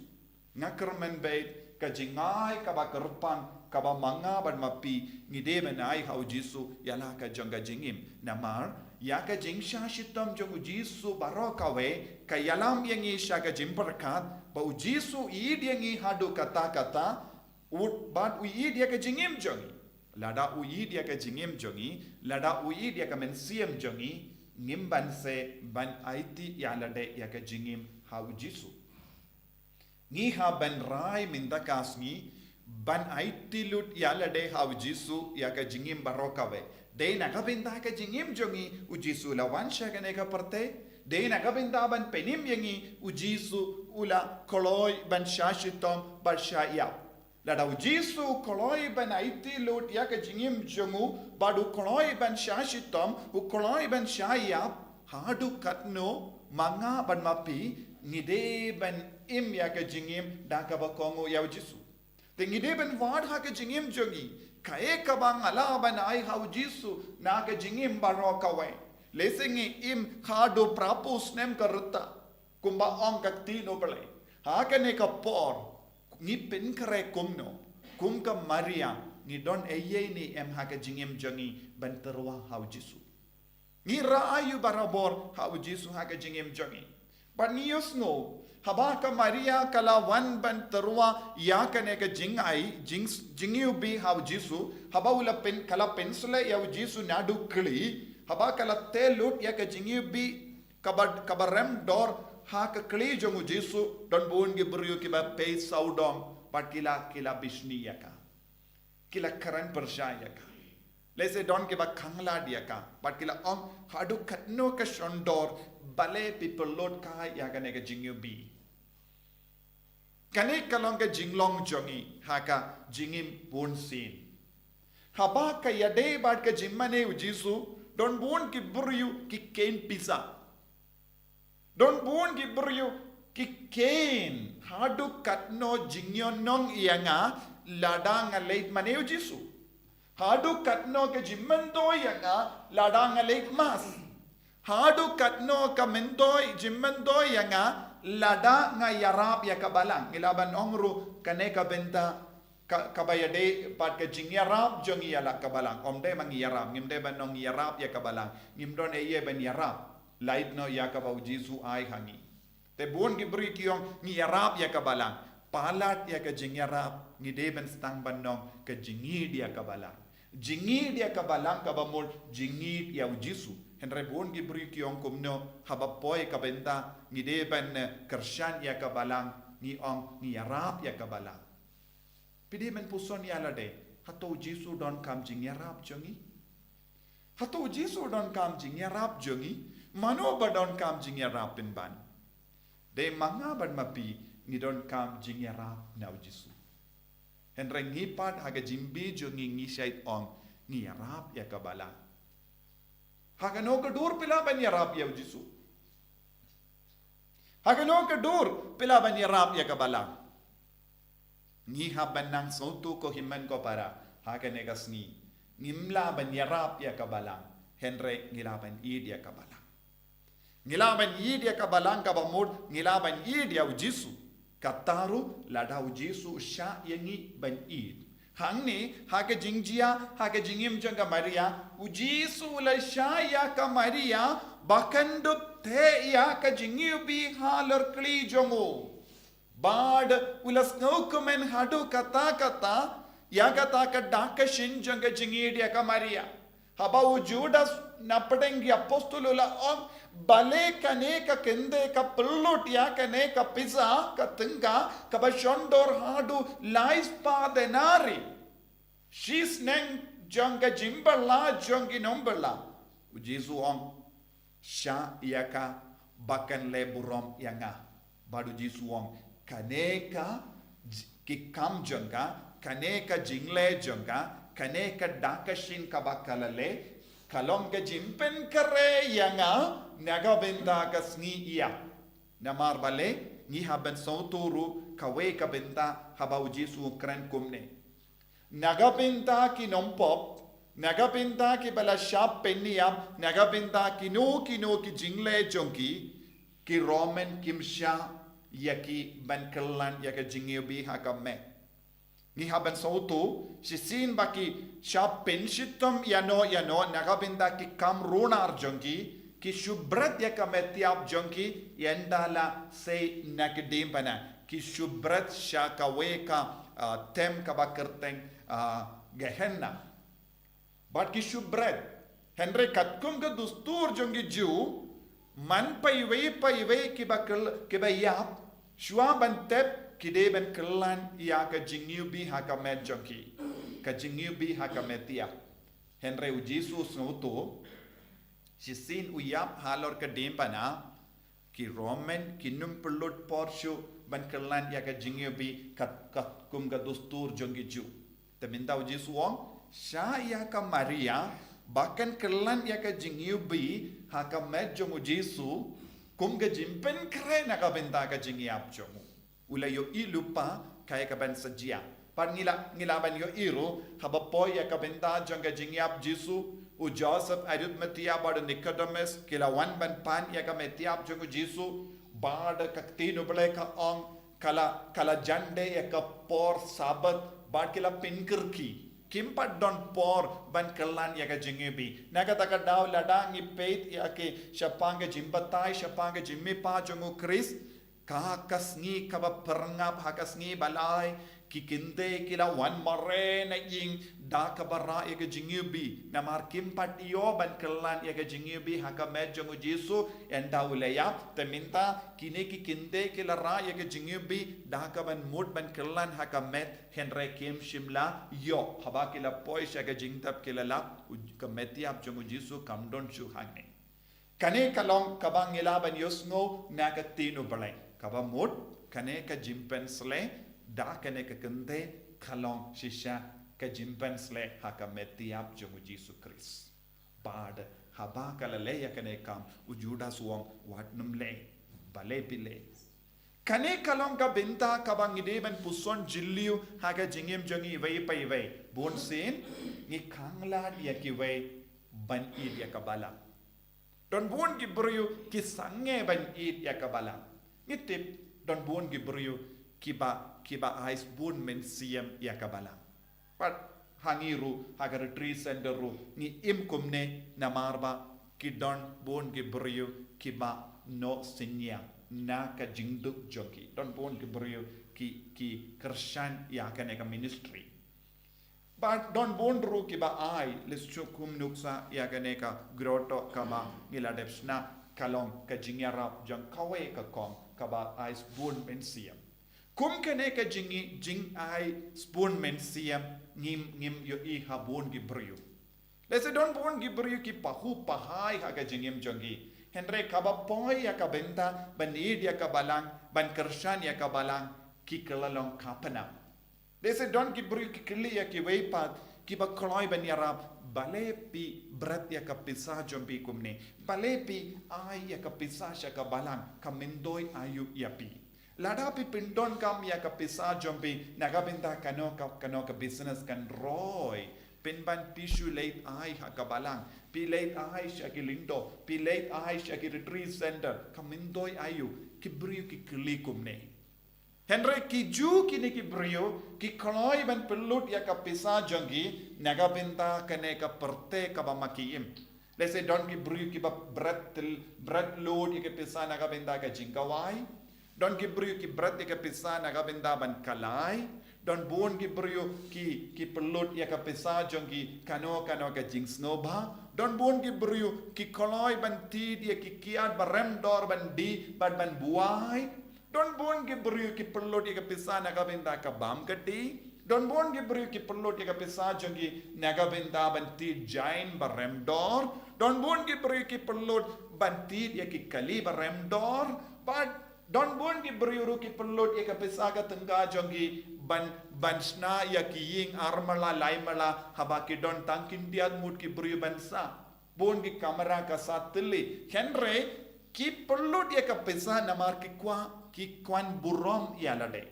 Nga kyrmen beit ka jingai kaba kyrpang kaba ma nga bad ma phi ngi dei ban ai ha u Jisu ïa la ka jong ka jingim. Namar, ïa ka jingshah shitom jong u Jisu baroh kawei, ka ïalam ïa ngi sha ka jingpyrkhat, ba u Jisu u ïeit ïa ngi haduh katta katta, u, bad u ïeit ïa ka jingim jong ngi. Lada u ïeit ïa ka jingim jong ngi, lada u ïeit ïa ka mynsiem jong ngi, ngim banse ban aiti ïalade ïa ka jingim ha u Jisu. Ngi hap ban rai mynta ka sngi, ban aiti lut ïalade ha u Jisu ïa ka jingim baroh kawei. Dei na ka bynta ka jingim jong ngi, u Jisu u la wan sha kane ka pyrthei. Dei na ka bynta ban pynim ïa ngi, u Jisu u la kloi ban shah shitom bad shah ïap. Lada u Jisu u kloi ban aiti lut ïa ka jingim jong u, bad u kloi ban shah shitom, u kloi ban shah ïap, haduh katno, ma nga bad ma phi, ngi dei ban im ïa ka jingim, da kaba kohnguh ïa u Jisu. Te ngi dei ban wad ha ka jingim jong ngi, kaei kaba nga lah ban ai ha u Jisu, na ka jingim baroh kawei. Lehse ngi im haduh phra phew snem ka rta, kumba ong ka ktien u Blei. Ha kane ka por, ngi pynkhreh kumno, kum ka Maria, ngi don ei ei ne em ha ka jingim jong ngi, ban tyrwa ha u Jisu. Ngi rah aiu barabor ha u Jisu ha ka jingim jong ngi. Bad ngi ïohsngew, haba ka Maria ka la wan ban tyrwa ïa kane ka jingai, jing, jingïohi ha u Jisu, haba u la pyn, ka la pynshlei ïa u Jisu naduh kli, haba ka la tei lut ïa ka jingïohi, kaba, kaba rem dor ha ka kli jong u Jisu, don bun ki briew kiba pei sawdong, bad ki la, ki la bishni ïa ka. Ki la kren pyrshah ïa ka. Lehse don kiba khanglad ïa ka. Bad ki la ong, haduh katno ka shon dor, balei phi pynlut ka ïa kane ka jingïohi. Kane ka long ka jinglong jong ngi, ha ka jingim bunsien. Haba ka ïadei bad ka jingmane u Jisu, don bun ki briew ki kheiñ pisa. Don bun ki briew ki kheiñ, haduh katno jingïohnong ïa nga, lada nga leit mane u Jisu. Haduh katno ka jingmyntoi ïa nga, lada nga leit mass. Haduh katno ka myntoi, jingmyntoi ïa nga, lada nga ïarap ïa ka Balang. Ngi lah ban ong ruh, kane ka bynta, ka, kaba ïadei bad ka jingïarap jong ngi ïa la ka Balang. Ym dei ma ngi ïarap, ngim dei ban ong ngi ïarap ïa ka Balang. Ngim don ei ei ban ïarap. Lait noh ïa kaba u Jisu ai ha ngi. Te bun ki briew ki ong ngi ïarap ïa ka Balang. Palat ïa ka jingïarap, ngi dei ban sdang ban ong ka jingïeid ïa ka Balang. Jingïeid ïa ka Balang kaba mut jingïeid ïa u Jisu. Hynrei bun ki briew ki ong kumno, haba poi ka bynta ngi dei ban, eh, kyrshan ïa ka Balang, ngi ong ngi ïarap ïa ka Balang. Phi dei ban puson ïa lade, hato u Jisu u donkam jingïarap jong ngi? Hato u Jisu u donkam jingïarap jong ngi? Mano ba donkam jingïarap pynban? Dei ma nga bad ma phi, ngi donkam jingïarap na u Jisu. Hynrei ngi pat ha ka jingim jong ngi ngi shait ong ngi ïarap ïa ka Balang. Ha kano ka dur phi lah ban ïarap ïa u Jisu? Ha kano ka dur phi lah ban ïarap ïa ka Balang? Ngi hap ban nang sngewthuh ko hynmen ko para, ha kane ka sngi. Ngim lah ban ïarap ïa ka Balang, hynrei ngi lah ban ïeid ïa ka Balang. Ngi lah ban ïeid ïa ka Balang kaba mut, ngi lah ban ïeid ïa u Jisu. Kata ruh lada u Jisu u shah ïa ngi ban ïeid. Hangne, ha ka jingjia, ha ka jingim jong ka Maria, u Jisu u la shah ïa ka Maria, ba kan dup teh ïa ka jingïohi halor kli jong u. Bad u la sngewkmen haduh katta katta, ïa kata ka dak ka shin jong ka jingïeid ïa ka Maria. Haba u Judas na pdeng ki apostol u la ong, balei kane ka kynthei ka pynlut ïa kane ka pisa, ka tyngka, kaba shon dor haduh lai spah denari. Shi sneng jong ka jingbylla jong ki nongbylla. U Jisu u ong, shah ïa ka ba kan leh burom ïa nga. Bad u Jisu u ong, kane ka j-, ki kam jong ka, kane ka jingleh jong ka, kane ka dak ka shin kaba ka la leh, ka long ka jingpynkhreh ïa nga, na ka bynta ka sngi ïap. Namar balei, ngi hap ban sngewthuh ruh kawei ka bynta haba u Jisu u kren kumne. Na ka bynta ki nongpop, na ka bynta kiba la shah pynïap, na ka bynta kino kino ki jingleh jong ki, ki Roman kim shah ïa ki ban kyllon ïa ka jingïohi ha ka met. Ngi hap ban sngewthuh, shisien ba ki shah pynshitom ïano ïano, na ka bynta ki kam runar jong ki, ki shu bret ïa ka met ïap jong ki, ynda la sei na ka diengphna. Ki shu bret sha kawei ka, ah, tem kaba kyrteng, ah, Gehenna. Bad ki shu bret. Hynrei katkum ka dustur jong ki Jiw, man paiwei paiwei kiba kyl-, kiba ïap, shuwa ban tep ki dei ban kyllon ïa ka jingïohi ha ka met jong ki. Ka jingïohi ha ka met ïap. Hynrei u Jisu u sngewthuh, shisien u ïap halor ka diengphna, ki Roman kim pynlut por shuh ban kyllon ïa ka jingïohi kat, katkum ka dustur jong ki Jiw. Te mynta u Jisu u ong, shah ïa ka Maria, ba kan kyllon ïa ka jingïohi ha ka met jong u Jisu, kum ka jingpynkhreh na ka bynta ka jingïap jong u. U la ïohi lypa kaei kaban sa jia. Bad ngi lah, ngi lah ban ïohi ruh, haba poi ïa ka bynta jong ka jingïap Jisu, u Joseph Arimathea bad u Nicodemus, ki la wan ban pan ïa ka met ïap jong u Jisu, bad ka ktien u Blei ka ong, ka la, ka la jan dei ïa ka por Sabbath, bad ki la pynkyrkieh. Kim pat don por ban kyllon ïa ka jingiwbih. Na kata ka daw lada ngi peit ïa ki shaphang ka jingbatai, shaphang ka jingmihpat jong u Khrist, ka ka sngi kaba pyrngap, ha ka sngi ba lai, ki kynthei ki la wan mareh na ïing da kaba rah ïa ka jingiwbih. Namar kim pat ïoh ban kyllon ïa ka jingiwbih ha ka met jong u Jisu, ynda u la ïap. Te mynta kine ki kynthei ki la rah ïa ka jingiwbih da kaban mut ban kyllon ha ka met, hynrei kim shym la ïoh. Haba ki la poi sha ka jingtep ki la lap, u, ka metïap jong u Jisu kam don shuh hangne. Kane ka long kaba ngi lah ban ïohsngew na ka ktien U Blei. Kaba mut, kane ka jingpynsleh da kane ka kynthei ka long shisha ka jingpynsleh ha ka metïap jong u Jisu Khrist. Bad haba ka la leh ïa kane ka kam, u Judas u ong, wat nym leh, balei phi leh. Kane ka long ka bynta kaba ngi dei ban puson jylliew ha ka jingim jong ngi iwei pa iwei. Bunsien ngi khanglad ïa kiwei ban ïeit ïa ka Balang. Don bun ki briew ki sangeh ban ïeit ïa ka Balang. Ngi tip, don bun ki briew kiba, kiba ai sbun mynsiem ïa ka Balang. Pat ha ngi ruh, ha ka Retreat Center ruh, ngi im kumne namar ba ki don bun ki briew kiba noh synñiang na ka jingduk jong ki. Don bun ki briew ki, ki kyrshan ïa kane ka ministry. Bad don bun ruh kiba ai, lehse shu kum nuksa ïa kane ka grotto kaba ngi la dep shna, ka long ka jingïarap jong kawei ka kong kaba ai sbun mynsiem. Kum kane ka jingi, jingai sbun mynsiem ngim, ngim ïohi ha bun ki briew. Lehse don bun ki briew ki pahuh pahai ha ka jingim jong ki. Hynrei kaba poi ïa ka bynta ban ïeit ïa ka Balang, ban kyrshan ïa ka Balang, ki kylla long ka pynap. Lehse don ki briew ki kylli ïa kiwei pat kiba kloi ban ïarap, balei phi bret ïa ka pisa jong phi kumne, balei phi ai ïa ka pisa sha ka Balang, ka myntoi aïu ïa phi. Lada phi pyndonkam ïa ka pisa jong phi na ka bynta kano ka, kano ka business kan roi, pynban phi shu leit ai ha ka Balang, phi leit ai sha ki lyngdoh, phi leit ai sha ki Retreat Center, ka myntoi aïu, ki briew ki kylli kumne. Hynrei ki ju kine ki briew ki kloi ban pynlut ïa ka pisa jong ki na ka bynta kane ka pyrthei kaba ma ki im. Lehse don ki briew kiba bret til, bret lut ïa ka pisa na ka bynta ka jingkhawai. Don ki briew ki bret ïa ka pisa na ka bynta ban khlaiñ. Don bun ki briew ki, ki pynlut ïa ka pisa jong ki kano kano ka jingsngewbha. Don bun ki briew ki kloi ban thied ïa ki kiad ba rem dor ban die bad ban buaid. Don bun ki briew ki pynlut ïa ka pisa na ka bynta ka bam ka tih. Don bun ki briew ki pynlut ïa ka pisa jong ki na ka bynta ban thied jaiñ ba rem dor. Don bun ki briew ki pynlut ban thied ïa ki kali ba rem dor. Bad don bun ki briew ruh ki pynlut ïa ka pisa ka tyngka jong ki ban, ban shna ïa ki ïing ar mala lai mala haba ki don tang khyndiat ngut ki briew ban sah. Bun ki kamra ka sah tylli. Hynrei ki pynlut ïa ka pisa namar ki kwah, ki kwah ban burom ïa lade.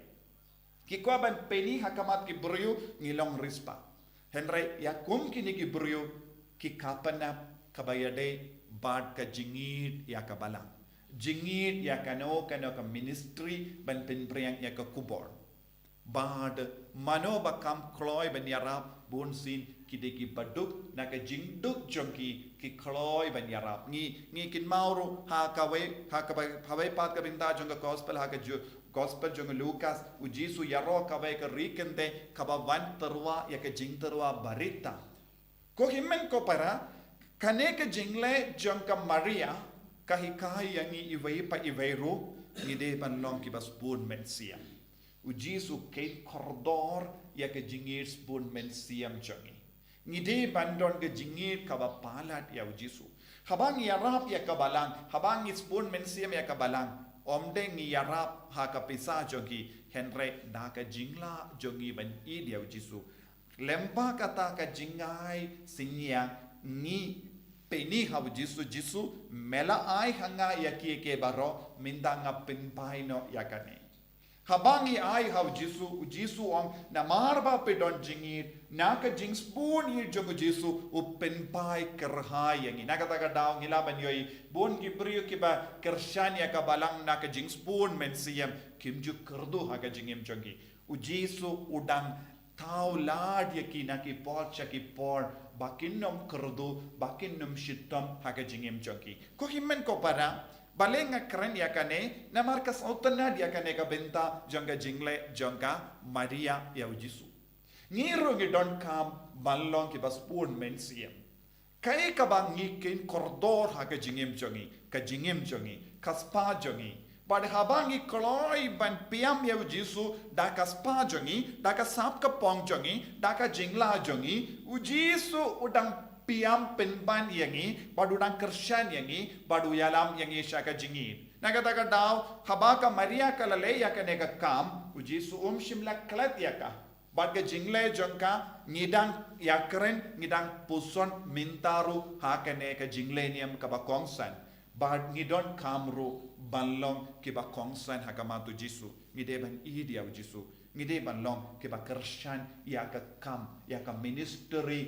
Ki kwah ban pyni ha khmat ki briew ngi long riewspah. Hynrei ïa kum kine ki briew ki ka pynap kaba ïadei bad ka jingïeit ïa ka Balang. Jingïeit ïa kano kano ka ministry ban pynphriang ïa ka khubor. Bad mano ba kam kloi ban ïarap, bunsien ki dei kiba duk, na ka jingduk jong ki ki kloi ban ïarap. Ngi, ngi kynmaw ruh ha kawei, ha kawei, ha kawei pat ka bynta jong ka gospel, ha ka ju-, gospel jong u Lukas, u Jisu ïaroh kawei ka ri kynthei kaba wan tyrwa ïa ka jingtyrwa barit tam. Ko hynmen ko para, kane ka jingleh jong ka Maria ka hikai ïa ngi iwei pa iwei ruh, ngi dei ban long kiba sbun mynsiem. U Jisu u kheiñ kordor ïa ka jingïeit sbun mynsiem jong ngi. Ngi dei ban don ka jingïeit kaba palat ïa u Jisu. Haba ngi ïarap ïa ka Balang, haba ngi sbun mynsiem ïa ka Balang, ym dei ngi ïarap ha ka pisa jong ngi, hynrei da ka jinglah jong ngi ban ïeit ïa u Jisu. Lyngba kata ka jingai synñiang ngi pyni ha u Jisu, Jisu, me la ai ha nga ïa kiei kiei baroh, mynta nga pynphai noh ïa kane. Haba ngi ai ha u Jisu, u Jisu u ong, namar ba phi don jingïeit, na ka jingsbun ïeit jong u Jisu, u pynphai kyrhai ïa ngi. Na kata ka daw ngi lah ban ïohi, bun ki briew kiba kyrshan ïa ka Balang na ka jingsbun mynsiem, kim ju kyrduh ha ka jingim jong ki. U Jisu u dang thaw lad ïa ki na ki por sha ki por, ba kin ym kyrduh, ba kin ym shitom ha ka jingim jong ki. Ko hynmen ko para, balei nga kren ïa kane, namar ka sngewtynnad ïa kane ka bynta jong ka jingleh jong ka Maria ïa u Jisu. Ngi ruh ngi donkam ban long kiba sbun mynsiem. Kaei kaba ngi kin kordor ha ka jingim jong ngi, ka jingim jong ngi, ka spah jong ngi. Bad haba ngi kloi ban pynïap ïa u Jisu da ka spah jong ngi, da ka sap ka pong jong ngi, da ka jinglah jong ngi, u Jisu u dang pynïap pynban ïa ngi, bad u dang kyrshan ïa ngi, bad u ïalam ïa ngi sha ka jingïeit. Na kata ka daw, haba ka Maria ka la leh ïa kane ka kam, u Jisu um shym la klet ïa ka. Bad ka jingleh jong ka, ngi dang ïakren, ngi dang puson mynta ruh ha kane ka jingleh niam kaba kongsan. Bad ngi donkam ruh ban long kiba kongsan ha khmat u Jisu. Ngi dei ban ïeit ïa u Jisu. Ngi dei ban long kiba kyrshan ïa ka kam, ïa ka ministry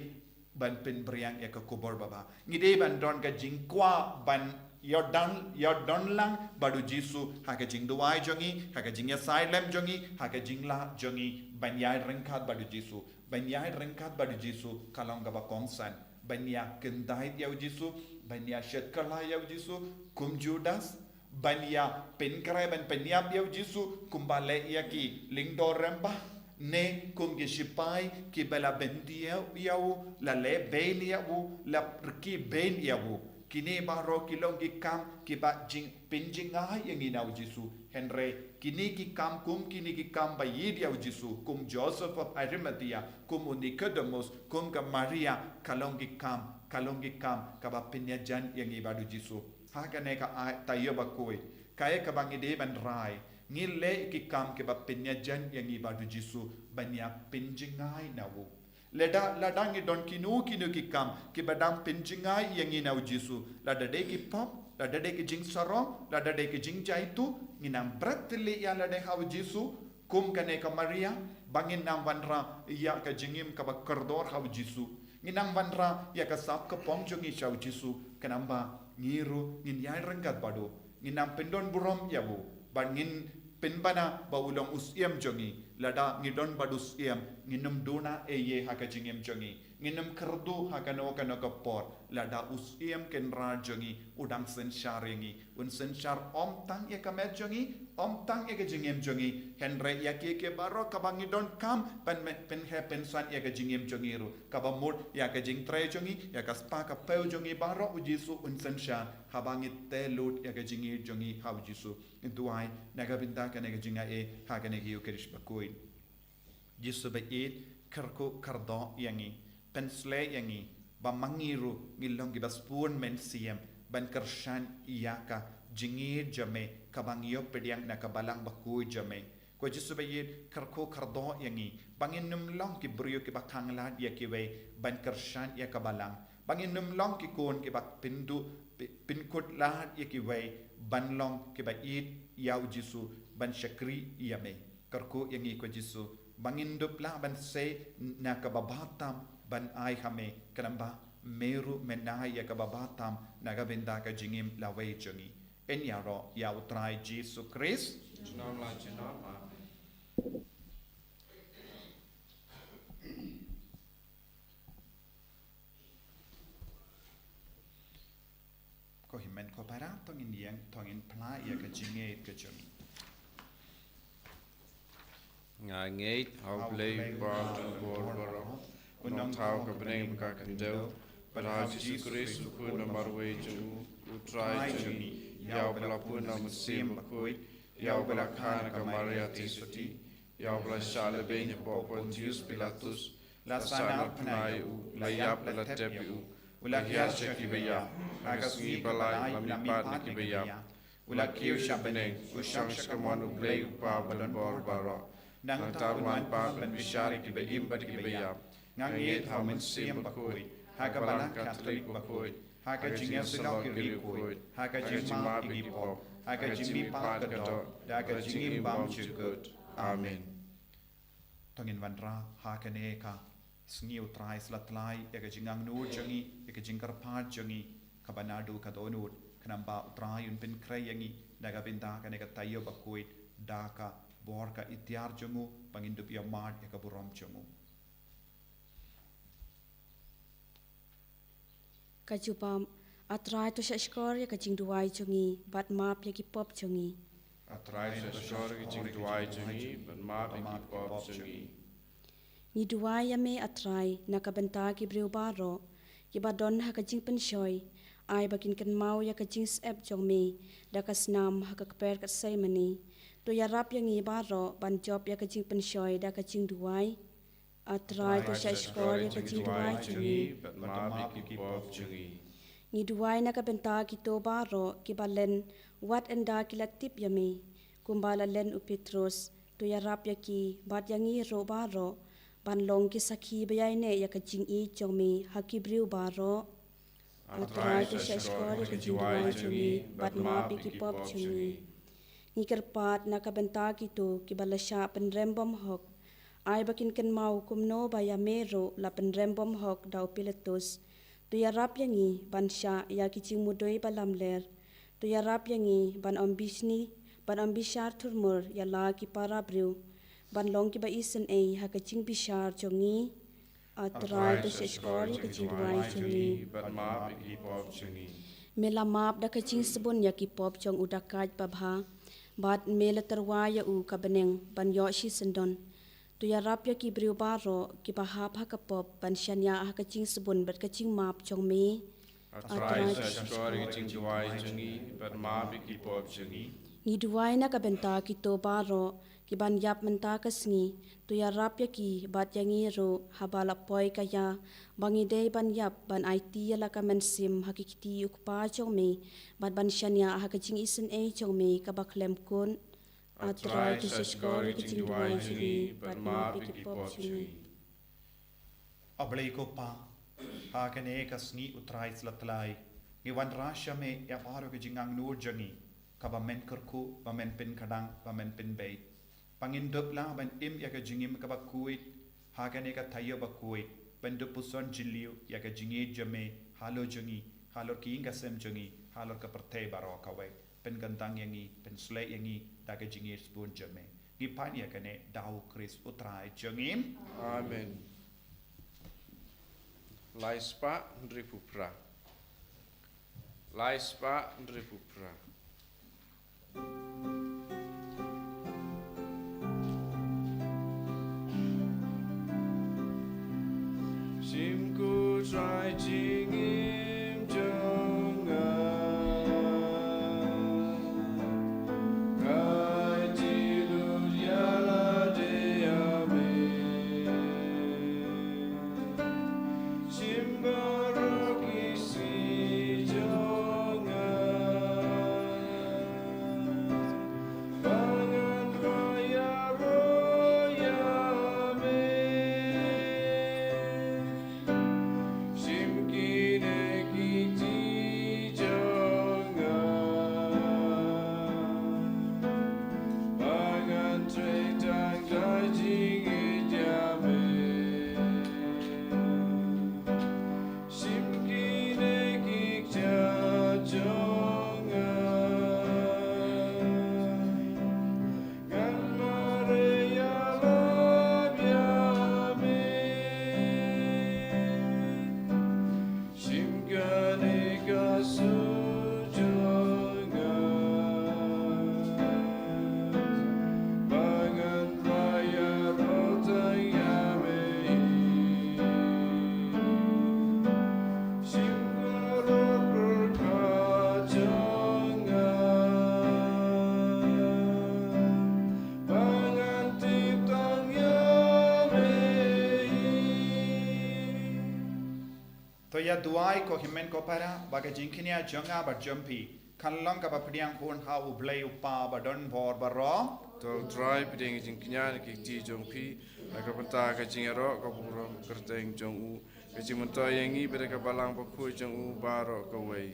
ban pynbriang ïa ka khubor babha. Ngi dei ban don ka jingkwah ban ïadon, ïadon lang bad u Jisu ha ka jingduwai jong ngi, ha ka jingïasaid lem jong ngi, ha ka jinglah jong ngi, ban ïaid ryngkat bad u Jisu. Ban ïaid ryngkat bad u Jisu ka long kaba kongsan. Ban ïakyntait ïa u Jisu, ban ïashet kylla ïa u Jisu kum Judas, ban ïa pynkhreh ban pynïap ïa u Jisu kumba leh ïa ki lyngdoh rangbah, ne kum ki shipai kiba la bynta ïa u, la leh beiñ ïa u, la rkhie beiñ ïa u. Kine baroh ki long ki kam kiba jing, pynjngai ïa ngi na u Jisu. Hynrei kine ki kam, kum kine ki kam ba ïeit ïa u Jisu, kum Joseph of Arimathea, kum u Nicodemus, kum ka Maria, ka long ki kam, ka long ki kam kaba pynïajan ïa ngi bad u Jisu. Ha kane ka ai, taïew bakhuid, kaei kaba ngi dei ban rai? Ngi leh ki kam kiba pynïajan ïa ngi bad u Jisu ban ïa pynjngai na u. Lada, lada ngi don kino kino ki kam kiba dang pynjngai ïa ngi na u Jisu, lada dei ki pop, lada dei ki jingsarong, lada dei ki jingjaituh, ngi nang bret ïa lade ha u Jisu, kum kane ka Maria, ba ngin nang wanrah ïa ka jingim kaba kordor ha u Jisu. Ngin nang wanrah ïa ka sap ka pong jong ngi sha u Jisu, khnang ba ngi ruh ngin ïaid ryngkat bad u. Ngin nang pyndon burom ïa u, bad ngin pynbna ba u long u Syiem jong ngi. Lada ngi don bad u Syiem, ngin ym duna ei ei ha ka jingim jong ngi. Ngin ym kyrduh ha kano kano ka por. Lada u Syiem Kynrad jong ngi u dang synshar ïa ngi, un synshar ym tang ïa ka met jong ngi, ym tang ïa ka jingim jong ngi, hynrei ïa kiei kiei baroh kaba ngi donkam ban me-, pynheh pynsan ïa ka jingim jong ngi ruh, kaba mut ïa ka jingtrei jong ngi, ïa ka spah ka phew jong ngi baroh u Jisu un synshar, haba ngi tei lut ïa ka jingïeit jong ngi ha u Jisu. Ngi duwai na ka bynta kane ka jingai ha kane ka Ïukharist bakhuid. Jisu ba ïeit, kyrkhu kyrdoh ïa ngi, pynshlei ïa ngi, ba ma ngi ruh ngin long kiba sbun mynsiem ban kyrshan ïa ka jingïeit jong me kaba ngi ïoh pdiang na ka balang bakhuid jong me. Ko Jisu ba ïeit, kyrkhu kyrdoh ïa ngi, ba ngin ym long ki briew kiba khanglad ïa kiwei ban kyrshan ïa ka balang, ba ngin ym long ki khun kiba pynduh, pi-, pynkut lad ïa kiwei ban long kiba ïeit ïa u Jisu, ban shakri ïa me. Kyrkhu ïa ngi ko Jisu, ba ngin dup lah ban sei na kaba bha tam ban ai ha me, khnang ba me ruh men ai ïa kaba bha tam na ka bynta ka jingim lawei jong ngi. Yn ïaroh ïa u Trai Jisu Khrist. Junom la junom. Amen. Ko hynmen ko para, to ngin ïeng, to ngin phla ïa ka jingngeit ka jong ngi. Nga ngeit ha U Blei Uba Jynbor Baroh, U Nongthaw ka bneng bad ka khyndew, bad ha U Jisu Khrist U Khun ba marwei jong U, U Trai jong ngi, ïa Uba la pun na U Mynsiem Bakhuid, ïa Uba la kha na ka Maria Theisotti, ïa Uba la shah lehbeiñ hapoh Pontius Pilatus, la sahnarphna ïa U, la ïap, la thep ïa U, U la hiar sha kiba ïap, ha ka sngi ba lai U la mihpat na kiba ïap, U la kiew sha bneng, U shong sha kamon U Blei U Kpa Badonbor Baroh. Nangta Un wan pat ban bishar ïa kiba im bad kiba ïap. Nga ngeit ha U Mynsiem Bakhuid, ha ka Balang Katholik bakhuid, ha ka jingïasyllok ki riewkhuid, ha ka jingmap ïa ki pop, ha ka jingmihpat ka doh, da ka jingim bymjukut. Amen. To ngin wanrah ha kane ka sngi U Trai Slap Tlai ïa ka jingangnud jong ngi, ïa ka jingkyrpad jong ngi, kaba naduh ka dohnud, khnang ba U Trai Un pynkhreh ïa ngi na ka bynta kane ka taïew bakhuid, da ka bor ka iktiar jong U, ba ngin dup ïohmad ïa ka burom jong U. Ka jubab: A Trai, to shahshkor ïa ka jingduwai jong ngi bad map ïa ki pop jong ngi. A Trai, to shahshkor ïa ka jingduwai jong ngi bad map ïa ki pop jong ngi. Ngi duwai ïa me, A Trai, na ka bynta ki briew baroh kiba don ha ka jingpynshoi, ai ba kin kynmaw ïa ka jingsep jong me da ka snam ha ka kper Gethsemane. To ïarap ïa ngi baroh ban jop ïa ka jingpynshoi da ka jingduwai. A Trai, to shahshkor ïa ka jingduwai jong ngi bad map ïa ki pop jong ngi. Ngi duwai na ka bynta kito baroh kiba len wat ynda ki la tip ïa me, kumba la len u Petros. To ïarap ïa ki bad ïa ngi ruh baroh ban long ki sakhi ba ïaineh ïa ka jingïeit jong me ha ki briew baroh. A Trai, to shahshkor ïa ka jingduwai jong ngi bad map ïa ki pop jong ngi. Ngi kyrpad na ka bynta kito kiba la shah pynrem bymhok, ai ba kin kynmaw kumno ba ïa me ruh la pynrem bymhok da u Pilatus. To ïarap ïa ngi ban shah ïa ki jingmudui ba lamler. To ïarap ïa ngi ban ym bishni, ban ym bishar thurmur ïa la ki para briew, ban long kiba isynei ha ka jingbishar jong ngi. A Trai, to shahshkor ïa ka jingduwai jong ngi bad map ïa ki pop jong ngi. Me la map da ka jingsbun ïa ki pop jong u dakaid babha, bad me la tyrwa ïa u ka bneng ban ïoh shisyndon. To ïarap ïa ki briew baroh kiba hap ha ka pop ban shaniah ha ka jingsbun bad ka jingmap jong me. A Trai, to shahshkor ïa ka jingduwai jong ngi bad map ïa ki pop jong ngi. Ngi duwai na ka bynta kito baroh kiban ïap mynta ka sngi. To ïarap ïa ki bad ïa ngi ruh haba la poi ka ïa ba ngi dei ban ïap ban aiti ïa la ka mynsiem ha ki kti u Kpa jong me bad ban shaniah ha ka jingisynei jong me kaba khlem kut. A Trai, to shahshkor ïa ka jingduwai jong ngi bad map ïa ki pop jong ngi. A Blei ko Pa, ha kane ka sngi U Trai Slap Tlai, ngi wanrah sha me ïa baroh ka jingangnud jong ngi, kaba men kyrkhu, ba men pynkhdang, ba men pynbeit. Ba ngin dup lah ban im ïa ka jingim kaba khuid ha kane ka taïew ba khuid, ban dup puson jylliew ïa ka jingïeit jong me halor jong ngi, halor ki ïing ka sem jong ngi, halor ka pyrthei baroh kawei. Pynkyntang ïa ngi, pynshlei ïa ngi da ka jingïeit sbun jong me. Ngi pan ïa kane da U Khrist U Trai jong ngi. Amen. Lai spah hynriewphew phra. Lai spah hynriewphew phra. Shim ko Trai jingim jong nga, ngi lut ïa lade ïa me. Shim baroh ki sngi jong nga, ba ngan ïaroh ïa me. Shim kine ki kti jong nga, ba ngan trei tang da jingïeit ïa me. Shim kine ki kjat jong nga, ngan mareh ïalap ïa me. Shim kane ka sur jong nga, ba ngan ïaroh tang ïa me. Shim baroh ki kjat jong nga, ba ngan tip tang ïa me. To ïa duwai ko hynmen ko para, ba ka jingkñia jong nga bad jong phi kan long kaba pdiang hun ha U Blei U Kpa badonbor baroh. To U Trai pdiang ka jingkñia na ki kti jong phi, na ka bynta ka jingïaroh ka burom kyrteng jong u, ka jingmyntoi ïa ngi bad ka balang bakhuid jong u baroh kawei.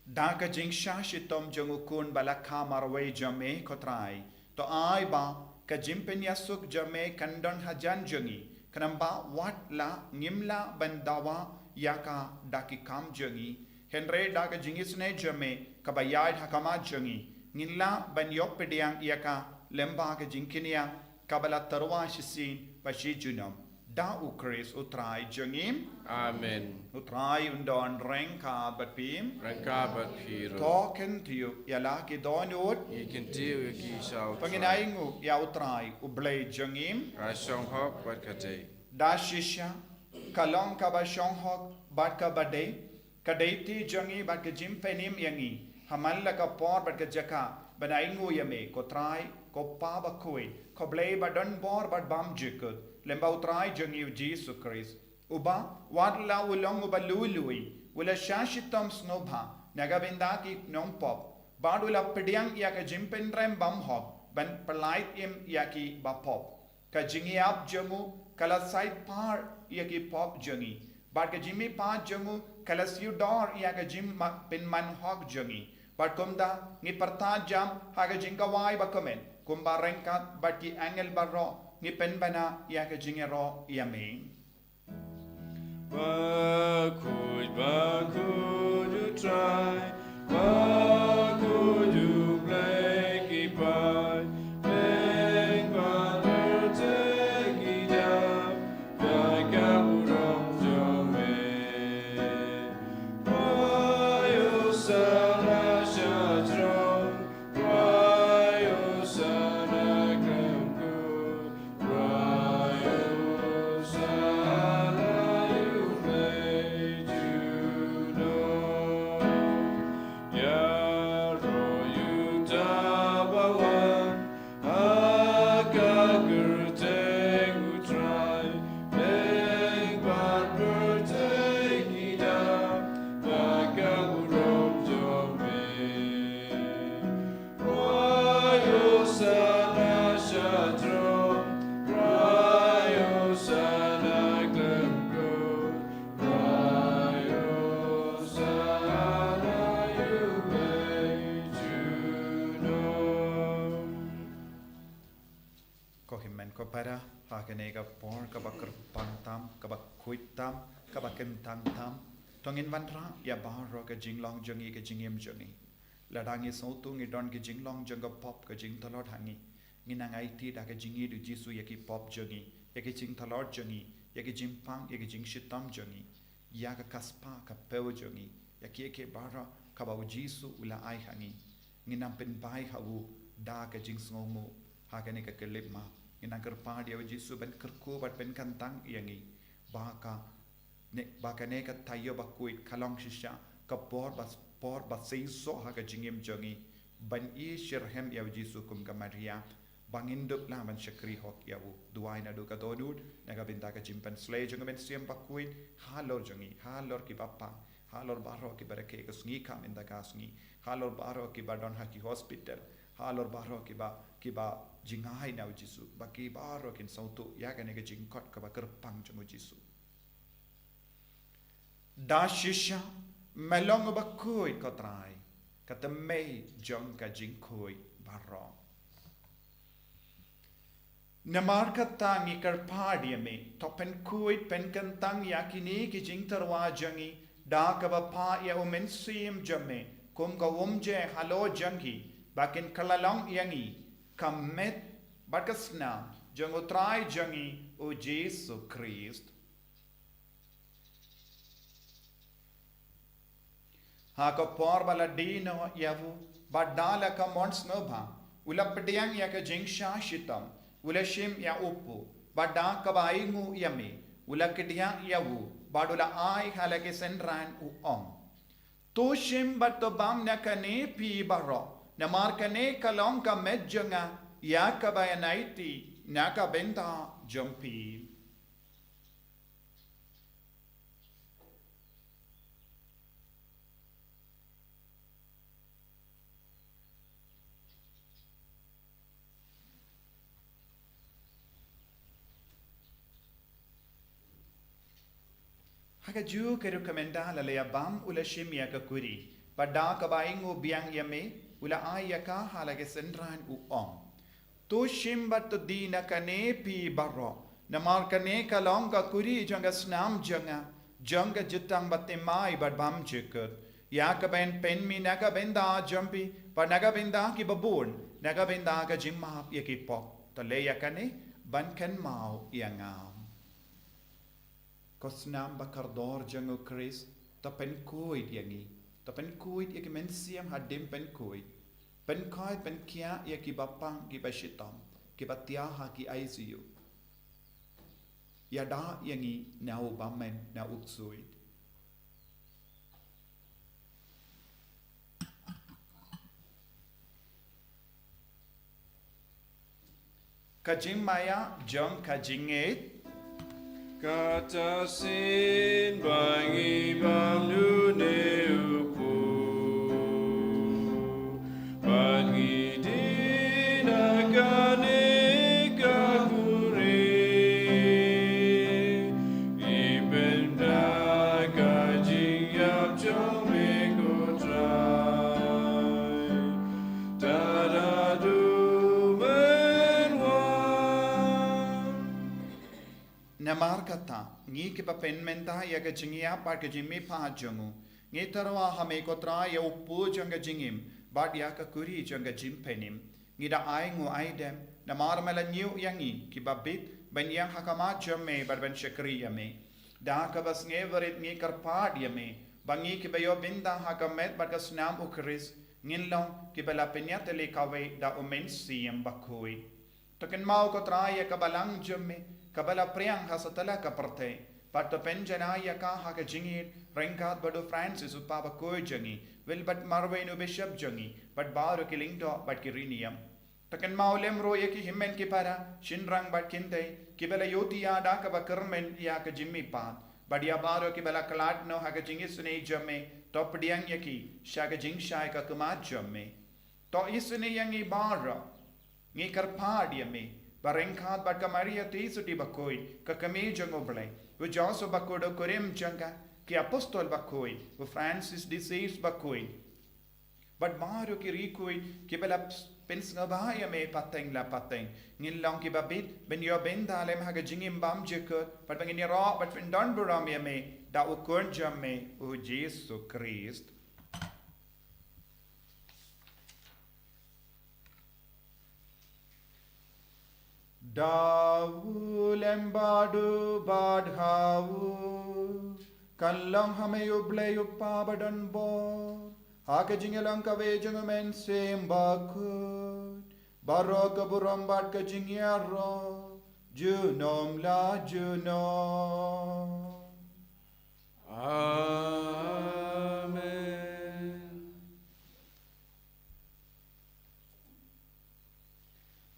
Da ka jingshah shitom jong u Khun ba la kha marwei jong me ko Trai, to ai ba ka jingpynïasuk jong me kan don hajan jong ngi, khnang ba wat la ngim lah ban dawa ïa ka da ki kam jong ngi, hynrei da ka jingisynei jong me kaba ïaid ha khmat jong ngi, ngin lah ban ïoh pdiang ïa ka lyngba ka jingkñia kaba la tyrwa shisien bad shi junom. Da U Khrist U Trai jong ngi. Amen. U Trai un don ryngkat bad phi. Ryngkat bad phi ruh. To kyntiew ïa la ki dohnud. Ngi kyntiew ïa ki sha U Trai. Ba ngin ainguh ïa U Trai U Blei jong ngi. Ka shong hok bad ka dei. Da shisha ka long kaba shong hok bad kaba dei. Ka dei te jong ngi bad ka jingpynim ïa ngi ha man la ka por bad ka jaka ban ainguh ïa me, ko Trai, ko Pa bakhuid, ko Blei ba don bor bad bymjukut, lyngba U Trai jong ngi U Jisu Khrist, uba wat la u long uba lui lui, u la shah shitom sngewbha na ka bynta ki nongpop, bad u la pdiang ïa ka jingpynrem bymhok ban pyllait im ïa ki bapop. Ka jingïap jong u ka la said par ïa ki pop jong ngi, bad ka jingmihpat jong u ka la siew dor ïa ka jingpynman hok jong ngi. Bad kumta ngi pyrta jam ha ka jingkawai ba kmen, kumba ryngkat bad ki angel baroh ngi pynbna ïa ka jingïaroh ïa me. Bakhuid, bakhuid U Trai, bakhuid U Blei ki paid, pynban pyrthei ki dap da ka burom jong me. Khwai Hosana sha throne, khwai Hosana khlem kut, khwai Hosana ïa U Blei junom. Ïaroh ïa uta ba wan ha ka kyrteng U Trai, pynban pyrthei ki dap da ka burom jong me. Khwai Hosana sha throne, khwai Hosana khlem kut, khwai Hosana ïa U Blei junom. Ko hynmen ko para, ha kane ka por kaba kyrpang tam, kaba khuid tam, kaba kyntang tam, to ngin wanrah ïa baroh ka jinglong jong ngi, ka jingim jong ngi. Lada ngi sngewthuh ngi don ka jinglong jong ka pop, ka jingtlot ha ngi, ngin nang aiti da ka jingïeit U Jisu ïa ki pop jong ngi, ïa ki jingtlot jong ngi, ïa ki jingpang, ïa ki jingshitom jong ngi, ïa ka khaspah ka phew jong ngi, ïa kiei kiei baroh kaba U Jisu u la ai ha ngi. Ngin nang pynbai ha u da ka jingsngewnguh ha kane ka khyllipmat. Ngin nang kyrpad ïa U Jisu ban kyrkhu bad pynkyntang ïa ngi, ba ka ne, ba kane ka taïew bakhuid ka long shisha ka por ba, por ba seisoh ha ka jingim jong ngi, ban ïasyrhem ïa U Jisu kum ka Maria, ba ngin dup lah ban shakri hok ïa u. Duwai naduh ka dohnud na ka bynta ka jingpynslei jong ka Mynsiem Bakhuid halor jong ngi, halor ki bapang, halor baroh kiba rakhe ka sngi ka mynta ka sngi, halor baroh kiba don ha ki hospital, halor baroh kiba, kiba jingai na U Jisu, ba ki baroh kin sngewthuh ïa kane ka jingkhot kaba kyrpang jong U Jisu. Da shisha me long uba khuid, ko Trai, ka tymmen jong ka jingkhuid baroh. Namar kata ngi kyrpad ïa me, to pynkhuid pynkyntang ïa kine ki jingtyrwa jong ngi da kaba phah ïa U Mynsiem jong me kum ka umjer halor jong ngi, ba kin kylla long ïa ngi ka met bad ka snam jong U Trai jong ngi U Jisu Khrist. Ha ka por ba la die noh ïa u, bad da la ka mon sngewbha, u la pdiang ïa ka jingshah shitom, u la shim ïa u kpu, bad da kaba ainguh ïa me, u la kdiah ïa u, bad u la ai ha la ki synran, u ong: To shim bad to bam na kane phi baroh, namar kane ka long ka met jong nga ïa kaba ïaid na ka bynta jong phi. Ha kajuh ka ruh ka mynta la leit bam, u la shim ïa ka kuri, bad da kaba ainguh biang ïa me, u la ai ïa ka ha la ki synran, u ong: To shim bad to die na kane phi baroh, namar kane ka long ka kuri jong ka snam jong nga, jong ka jutang bathymmai bad bymjukut, ïa kaban pynmih na ka bynta jong phi bad na ka bynta kiba bun, na ka bynta ka jingmap ïa ki pop. To leh ïa kane ban kynmaw ïa nga. Ko snam ba kordor jong u Khrist, to pynkhuid ïa ngi. To pynkhuid ïa ki mynsiem hadien pynkhuid. Pynkhuid pynkhiah ïa ki bapang ki bashitom, ki ba thiah ha ki I C U. Ïada ïa ngi na u bymman na u ksuid. Ka jingmaïa jong ka jingngeit. Kata shisien ba ngi bam lune u pud, ba ngi dih na kane ka buri, ngi pynbna ka jingïap jong me ko Trai. Tada du men wan. Namar kata, ngi ki ba pynmynta ïa ka jingïap bad ka jingmihpat jong u, ngi tyrwa ha me ko Trai ïa u pud jong ka jingim, bad ïa ka kuri jong ka jingpynim. Ngi da ai ngu ai dem, namar me la ñiew ïa ngi, ki ba bit, ban ïeng ha khmat jong me, bad ban shakri ïa me. Da ka ba sngewrit ngi kyrpad ïa me, ba ngi ki ba ïoh bynta ha ka met bad ka snam u Khrist, ngin long, ki ba la pynïatylli kawei da u Mynsiem Bakhuid. To kynmaw ko Trai ïa ka balang jong me, ka ba la pdiang ha satlak ka pyrthei. Bad to pynjanai ïa ka ha ka jingïeit, ryngkat bad u Francis u Papa Bakhuid jong ngi, Wilbert Marwein u Bishop jong ngi, bad baroh ki lyngdoh bad ki riewniam. To kynmaw lem ruh ïa ki hynmen ki para, shynrang bad kynthei, ki ba la ïohthiah da ka ba kyrmen ïa ka jingmihpat. Bad ïa baroh ki ba la khlad noh ha ka jingisynei jong me, to pdiang ïa ki, sha ka jingshai ka khmat jong me. To isynei ïa ngi baroh. Ngi kyrpad ïa me, ba ryngkat bad ka Maria Theisotti Bakhuid, ka kmie jong u Blei, u Joseph Bakhuid u kurim jong ka, ki apostol bakhuid, u Francis de Sales Bakhuid, bad baroh ki riewkhuid, ki ba la pynsngewbha ïa me pateng la pateng, ngin long ki ba bit, ban ïoh bynta lem ha ka jingim bymjukut, bad ba ngin ïaroh, bad pyndonburom ïa me, da u Khun jong me, u Jisu Khrist. Da u lem bad u bad ha u, kan long ha me u Blei u Kpa badonbor, ha ka jingïalong kawei jong u Mynsiem Bakhuid, baroh ka burom bad ka jingïaroh, junom la junom. Amen.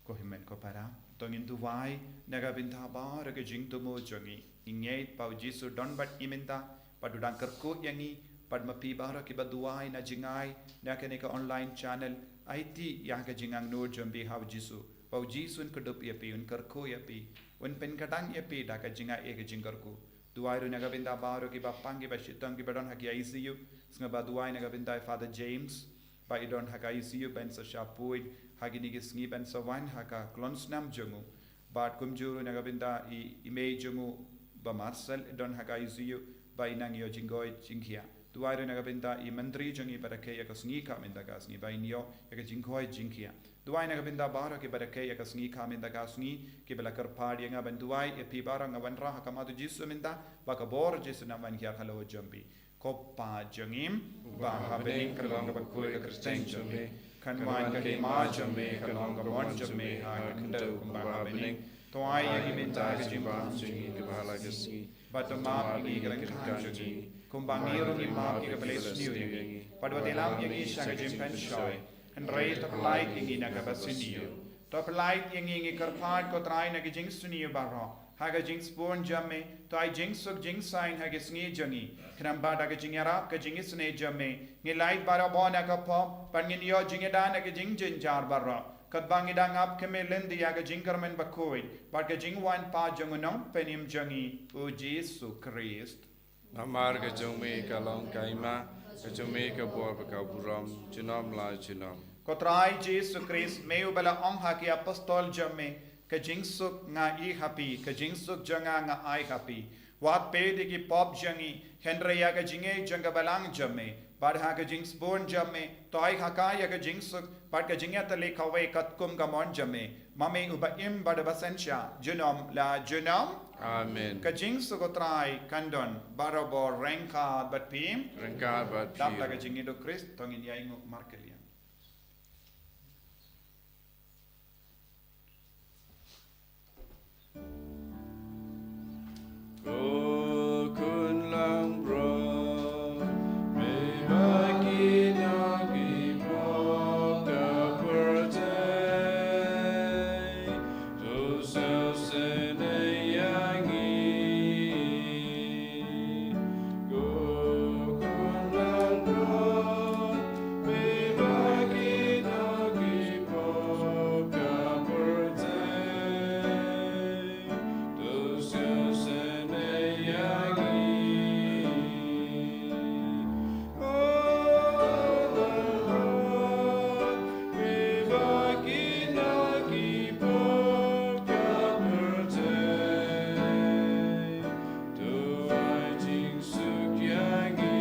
Ko hynmen ko para, to ngin duwai, na ka bynta baroh ka jingthmu jong ngi. Ngi ngeit ba u Jisu don bad ngi mynta, bad u dang kyrkhu ïa ngi, bad ma phi baroh ki ba duwai na jngai, na kane ka online channel, aiti ïa ka jingangnud jong phi ha u Jisu. Ba u Jisu un kdup ïa phi, un kyrkhu ïa phi, un pynkdang ïa phi da ka jingai ïa ka jingkyrkhu. Duwai ruh na ka bynta baroh ki bapang ki bashitom ki ba don ha ki I C U. Sngewbha duwai na ka bynta Father James, ba i don ha ka I C U ban sa shah pud ha kine ki sngi ban sa wan ha ka khlong snam jong u. Bad kumjuh ruh na ka bynta i, i mei jong u Bah Marcel i don ha ka I C U, ba i nang ïoh jingkhoi jingkhiah. Duwai ruh na ka bynta i myntri jong ngi ba rakhe ïa ka sngi ka mynta ka sngi ba in ïoh ïa ka jingkhoi jingkhiah. Duwai na ka bynta baroh ki ba rakhe ïa ka sngi ka mynta ka sngi, ki ba la kyrpad ïa nga ban duwai ïa phi baroh, nga wanrah ha khmat u Jisu mynta, ba ka bor u Jisu un wan hiar halor jong phi. Ko Pa jong ngi, uba ha bneng, kan long ka bakhuid ka kyrteng jong me, kan wan ka hima jong me, kan long ka mon jong me ha khyndew kumba ha bneng. To ai ïa ngi mynta ka jingbha jong ngi kaba ha la ka sngi. Bad to map ïa ngi ki ryngkat jong ngi, kumba ngi ruh ngi map ïa ki ba la sniew ïa ngi. Bad wat ïalam ïa ngi sha ka jingpynshoi, hynrei to pyllait ïa ngi na kaba sniew. To pyllait ïa ngi, ngi kyrpad ko Trai na ka jingsniew baroh, ha ka jingsbun jong me, to ai jingsuk jingsaiñ ha ka sngi jong ngi. Khnang ba da ka jingïarap ka jingisynei jong me, ngi lait baroh bun na ka pop, bad ngin ïoh jingïada na ka jingjynjar baroh. Katba ngi dang ap khmih lynti ïa ka jingkyrmen bakhuid, bad ka jingwan pat jong u Nongpynim jong ngi, u Jisu Khrist. Namar ka jong me ka long ka hima, ka jong me ka bor bad ka burom, junom la junom. Ko Trai Jisu Khrist, me uba la ong ha ki apostol jong me, ka jingsuk nga ai ha phi, ka jingsuk jong nga nga ai ha phi. Wat peit ïa ki pop jong ngi, hynrei ïa ka jingngeit jong ka balang jong me. Bad ha ka jingsbun jong me, to ai ha ka ïa ka jingsuk, bad ka jingïatylli kawei katkum ka mon jong me. Ma me uba im bad uba synshar, junom la junom. Amen. Ka jingsuk u Trai kan don barabor ryngkat bad phi. Ryngkat bad phi. Dap da ka jingïeit u Khrist, to ngin ïainguh markylliang. Ko Khun Langbrot, me ba kino ki pop ka pyrthei, to sngewsynei ïa ngi. Ko Khun Langbrot, me ba kino ki pop ka pyrthei, to sngewsynei ïa ngi. O Langbrot, me ba kino ki pop ka pyrthei, to ai jingsuk ïa ngi.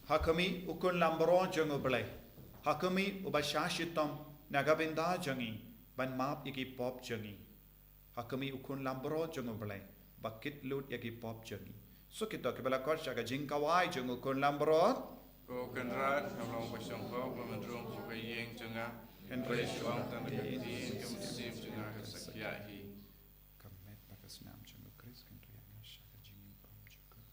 Ha khmih, U Khun Langbrot jong U Blei. Ha khmih, uba shah shitom na ka bynta jong ngi, ban map ïa ki pop jong ngi. Ha khmih, U Khun Langbrot jong U Blei, ba kit lut ïa ki pop jong ngi. Suk ïa kito kiba la khot sha ka jingkhawai jong U Khun Langbrot. Ko Kynrad, nga long ba shongkop, ba mynrung ha ka ïing jong nga. Hynrei shu ong tang da ka ktien, ka mynsiem jong nga kan sa kyiah hi. Ka met bad ka snam jong U Khrist kan riang nga sha ka jingim bymjukut.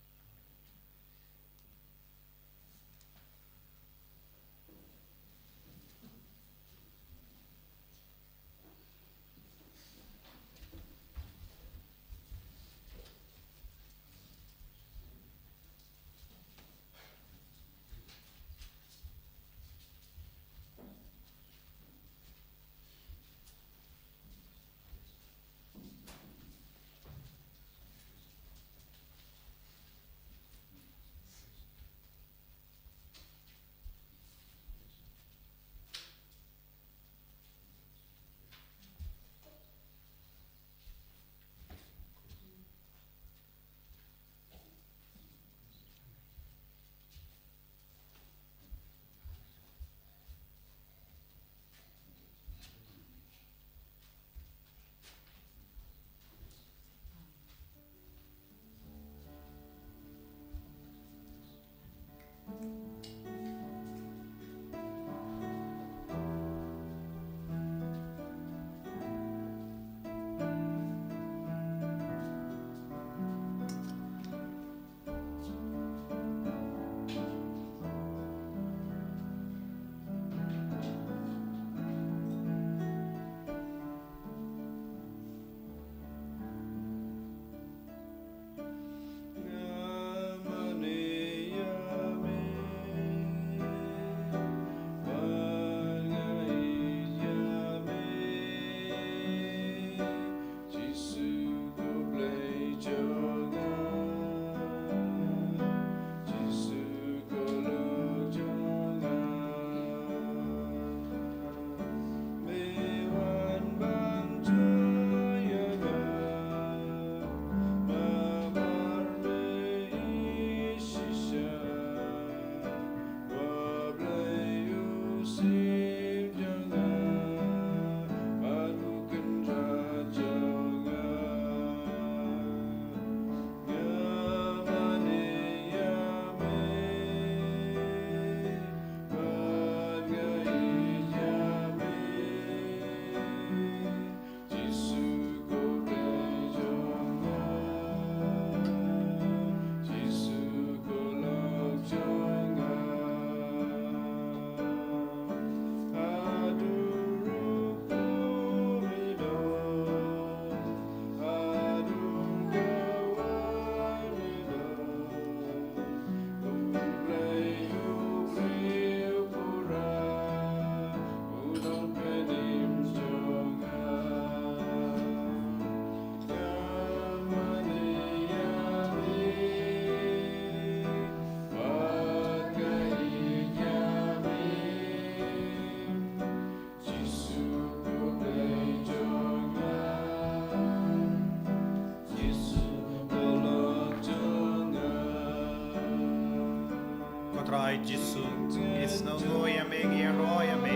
Ai Jisu, ngi sngewnguh ïa me, ngi ïaroh ïa me,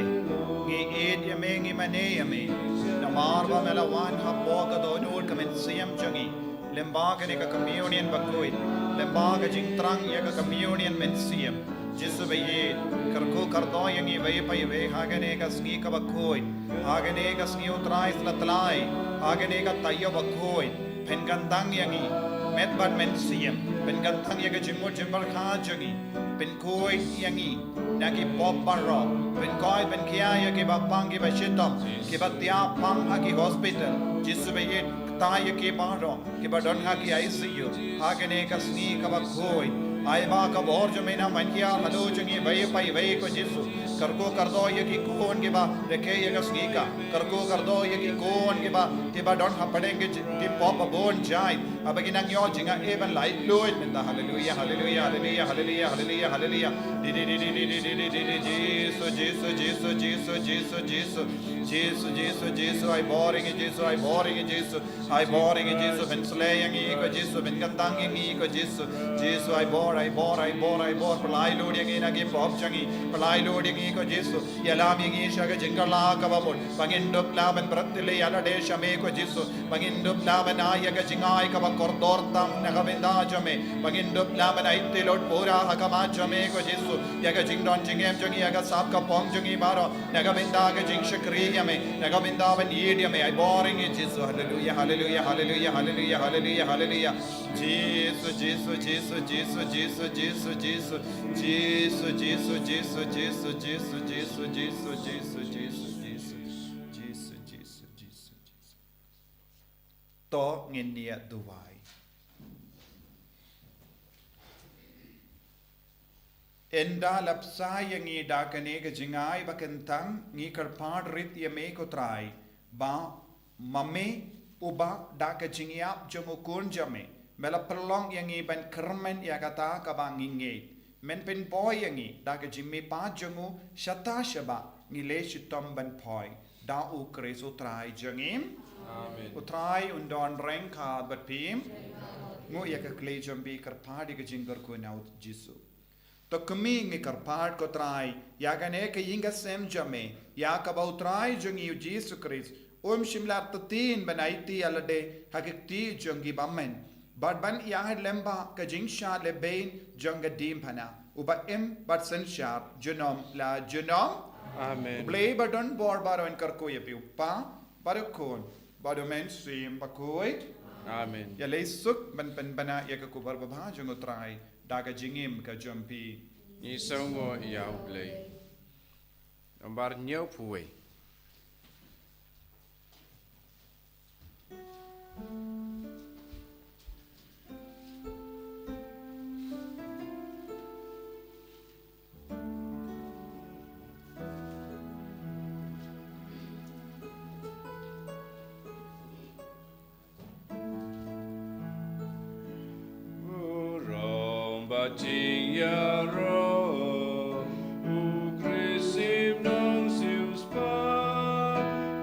ngi ïeit ïa me, ngi mane ïa me. Namar ba me la wan hapoh ka dohnud ka mynsiem jong ngi. Lyngba kane ka communion bakhuid, lyngba ka jingthrang ïa ka communion mynsiem. Jisu ba ïeit, kyrkhu kyrdoh ïa ngi iwei pa iwei ha kane ka sngi kaba khuid, ha kane ka sngi U Trai Sla Tlai, ha kane ka taïew bakhuid. Pynkyntang ïa ngi, met bad mynsiem, pynkyntang ïa ka jingmut jingpyrkhat jong ngi, pynkhuid ïa ngi na ki pop baroh, pynkoit pynkhia ïa kiba pang kiba shitom, kiba thiah pang ha ki hospital. Jisu ba ïeit, ktai ïa ki baroh kiba don ha ki I C U ha kane ka sngi kaba khuid. Ai ba ka bor jong me nang ban hiar halor jong ngi iwei pa iwei ko Jisu. Kyrkhu kyrdoh ïa ki khun kiba rakhe ïa ka sngi ka. Kyrkhu kyrdoh ïa ki khun kiba, kiba don hapdeng ki, ki pop ba bun jait. Haba ki nang ïoh jingaiei ban laitluid mynta. Haleluia, haleluia, haleluia, haleluia, haleluia, haleluia. Di, di, di, di, di, di, di, di, di, Jisu, Jisu, Jisu, Jisu, Jisu, Jisu. Jisu, Jisu, Jisu, ai bor ïa ngi Jisu, ai bor ïa ngi Jisu. Ai bor ïa ngi Jisu, pynsleh ïa ngi ko Jisu, pynkyntang ïa ngi ko Jisu. Jisu, ai bor, ai bor, ai bor, ai bor. Pynlait lut ïa ngi na ki pop jong ngi. Pynlait lut ïa ngi ko Jisu. Ïalam ïa ngi sha ka jingkylla kaba mut. Ba ngin dup lah ban pyrthei ïa lade sha me ko Jisu. Ba ngin dup lah ban ai ïa ka jingai kaba kordor tam na ka bynta jong me. Ba ngin dup lah ban aiti lut pura ha khmat jong me ko Jisu. Ïa ka jingdon jingem jong ngi, ïa ka sap ka phong jong ngi baroh. Na ka bynta ka jingshakri ïa me, na ka bynta ban ïeit ïa me, ai bor ïa ngi Jisu. Haleluia, haleluia, haleluia, haleluia, haleluia, haleluia. Jisu, Jisu, Jisu, Jisu, Jisu, Jisu, Jisu. Jisu, Jisu, Jisu, Jisu, Jisu, Jisu, Jisu, Jisu, Jisu, Jisu, Jisu. Jisu, Jisu, Jisu, Jisu. To ngin ïa duwai. Ynda la bsa ïa ngi da kane ka jingai ba kyntang, ngi kyrpad rit ïa me ko Trai, ba ma me uba da ka jingïap jong u Khun jong me, me la pynlong ïa ngi ban kyrmen ïa kata kaba ngi ngeit. Men pynpoi ïa ngi da ka jingmihpat jong u shata shabar ngi leh shitom ban poi. Da u Khrist u Trai jong ngi. Amen. U Trai un don ryngkat bad phi. Nguh ïa ka kli jong phi, kyrpad ïa ka jingkyrkhu na u Jisu. To khmih, ngi kyrpad ko Trai ïa kane ka ïing ka sem jong me, ïa kaba u Trai jong ngi u Jisu Khrist um shym la ktien ban aiti ïa lade ha ki kti jong ki bymman, bad ban ïaid lyngba ka jingshad lehbeiñ jong ka diengphna, uba im bad synshar junom la junom. Amen. U Blei ba don bor baroh un kyrkhu ïa phi, u Kpa, bad u Khun, bad u Mynsiem Bakhuid. Amen. Ïaleh suk ban pynbna ïa ka khubor babha jong u Trai da ka jingim ka jong phi. Ngi sngewnguh ïa u Blei. Nambar hynñiewphew wei. Burom ba jingïaroh, u Khrist im nong siewspah,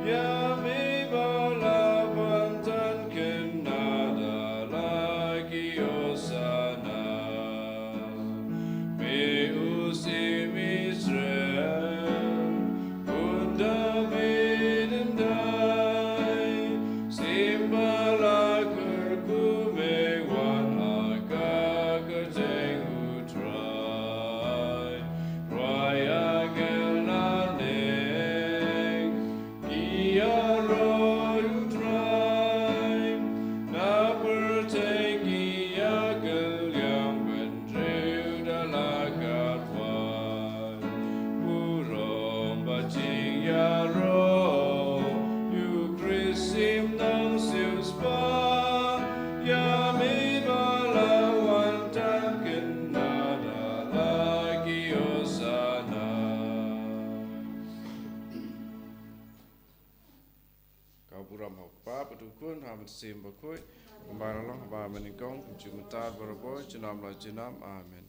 ïa me ba la wan tan kynnoh da la ki hosana. Me u Syiem Israel, Khun David yn dei, Syiem ba la kyrkhu, me wan ha ka kyrteng u Trai. Trai, angel na neng ki ïaroh ïa u Trai, na pyrthei ki ïakylliang bynriew da la kyrpad. Burom ba jingïaroh, ïa u Khrist im nong siewspah, ïa me ba la wan tan kynnoh da la ki hosana. Ka burom ha u Kpa bad u Khun bad u Mynsiem Bakhuid, kumba la long ha kaba mynnyngkong, kumjuh mynta bad barabor, junom la junom. Amen.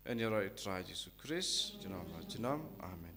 Yn ïaroh ïa u Trai Jisu Khrist, junom la junom. Amen.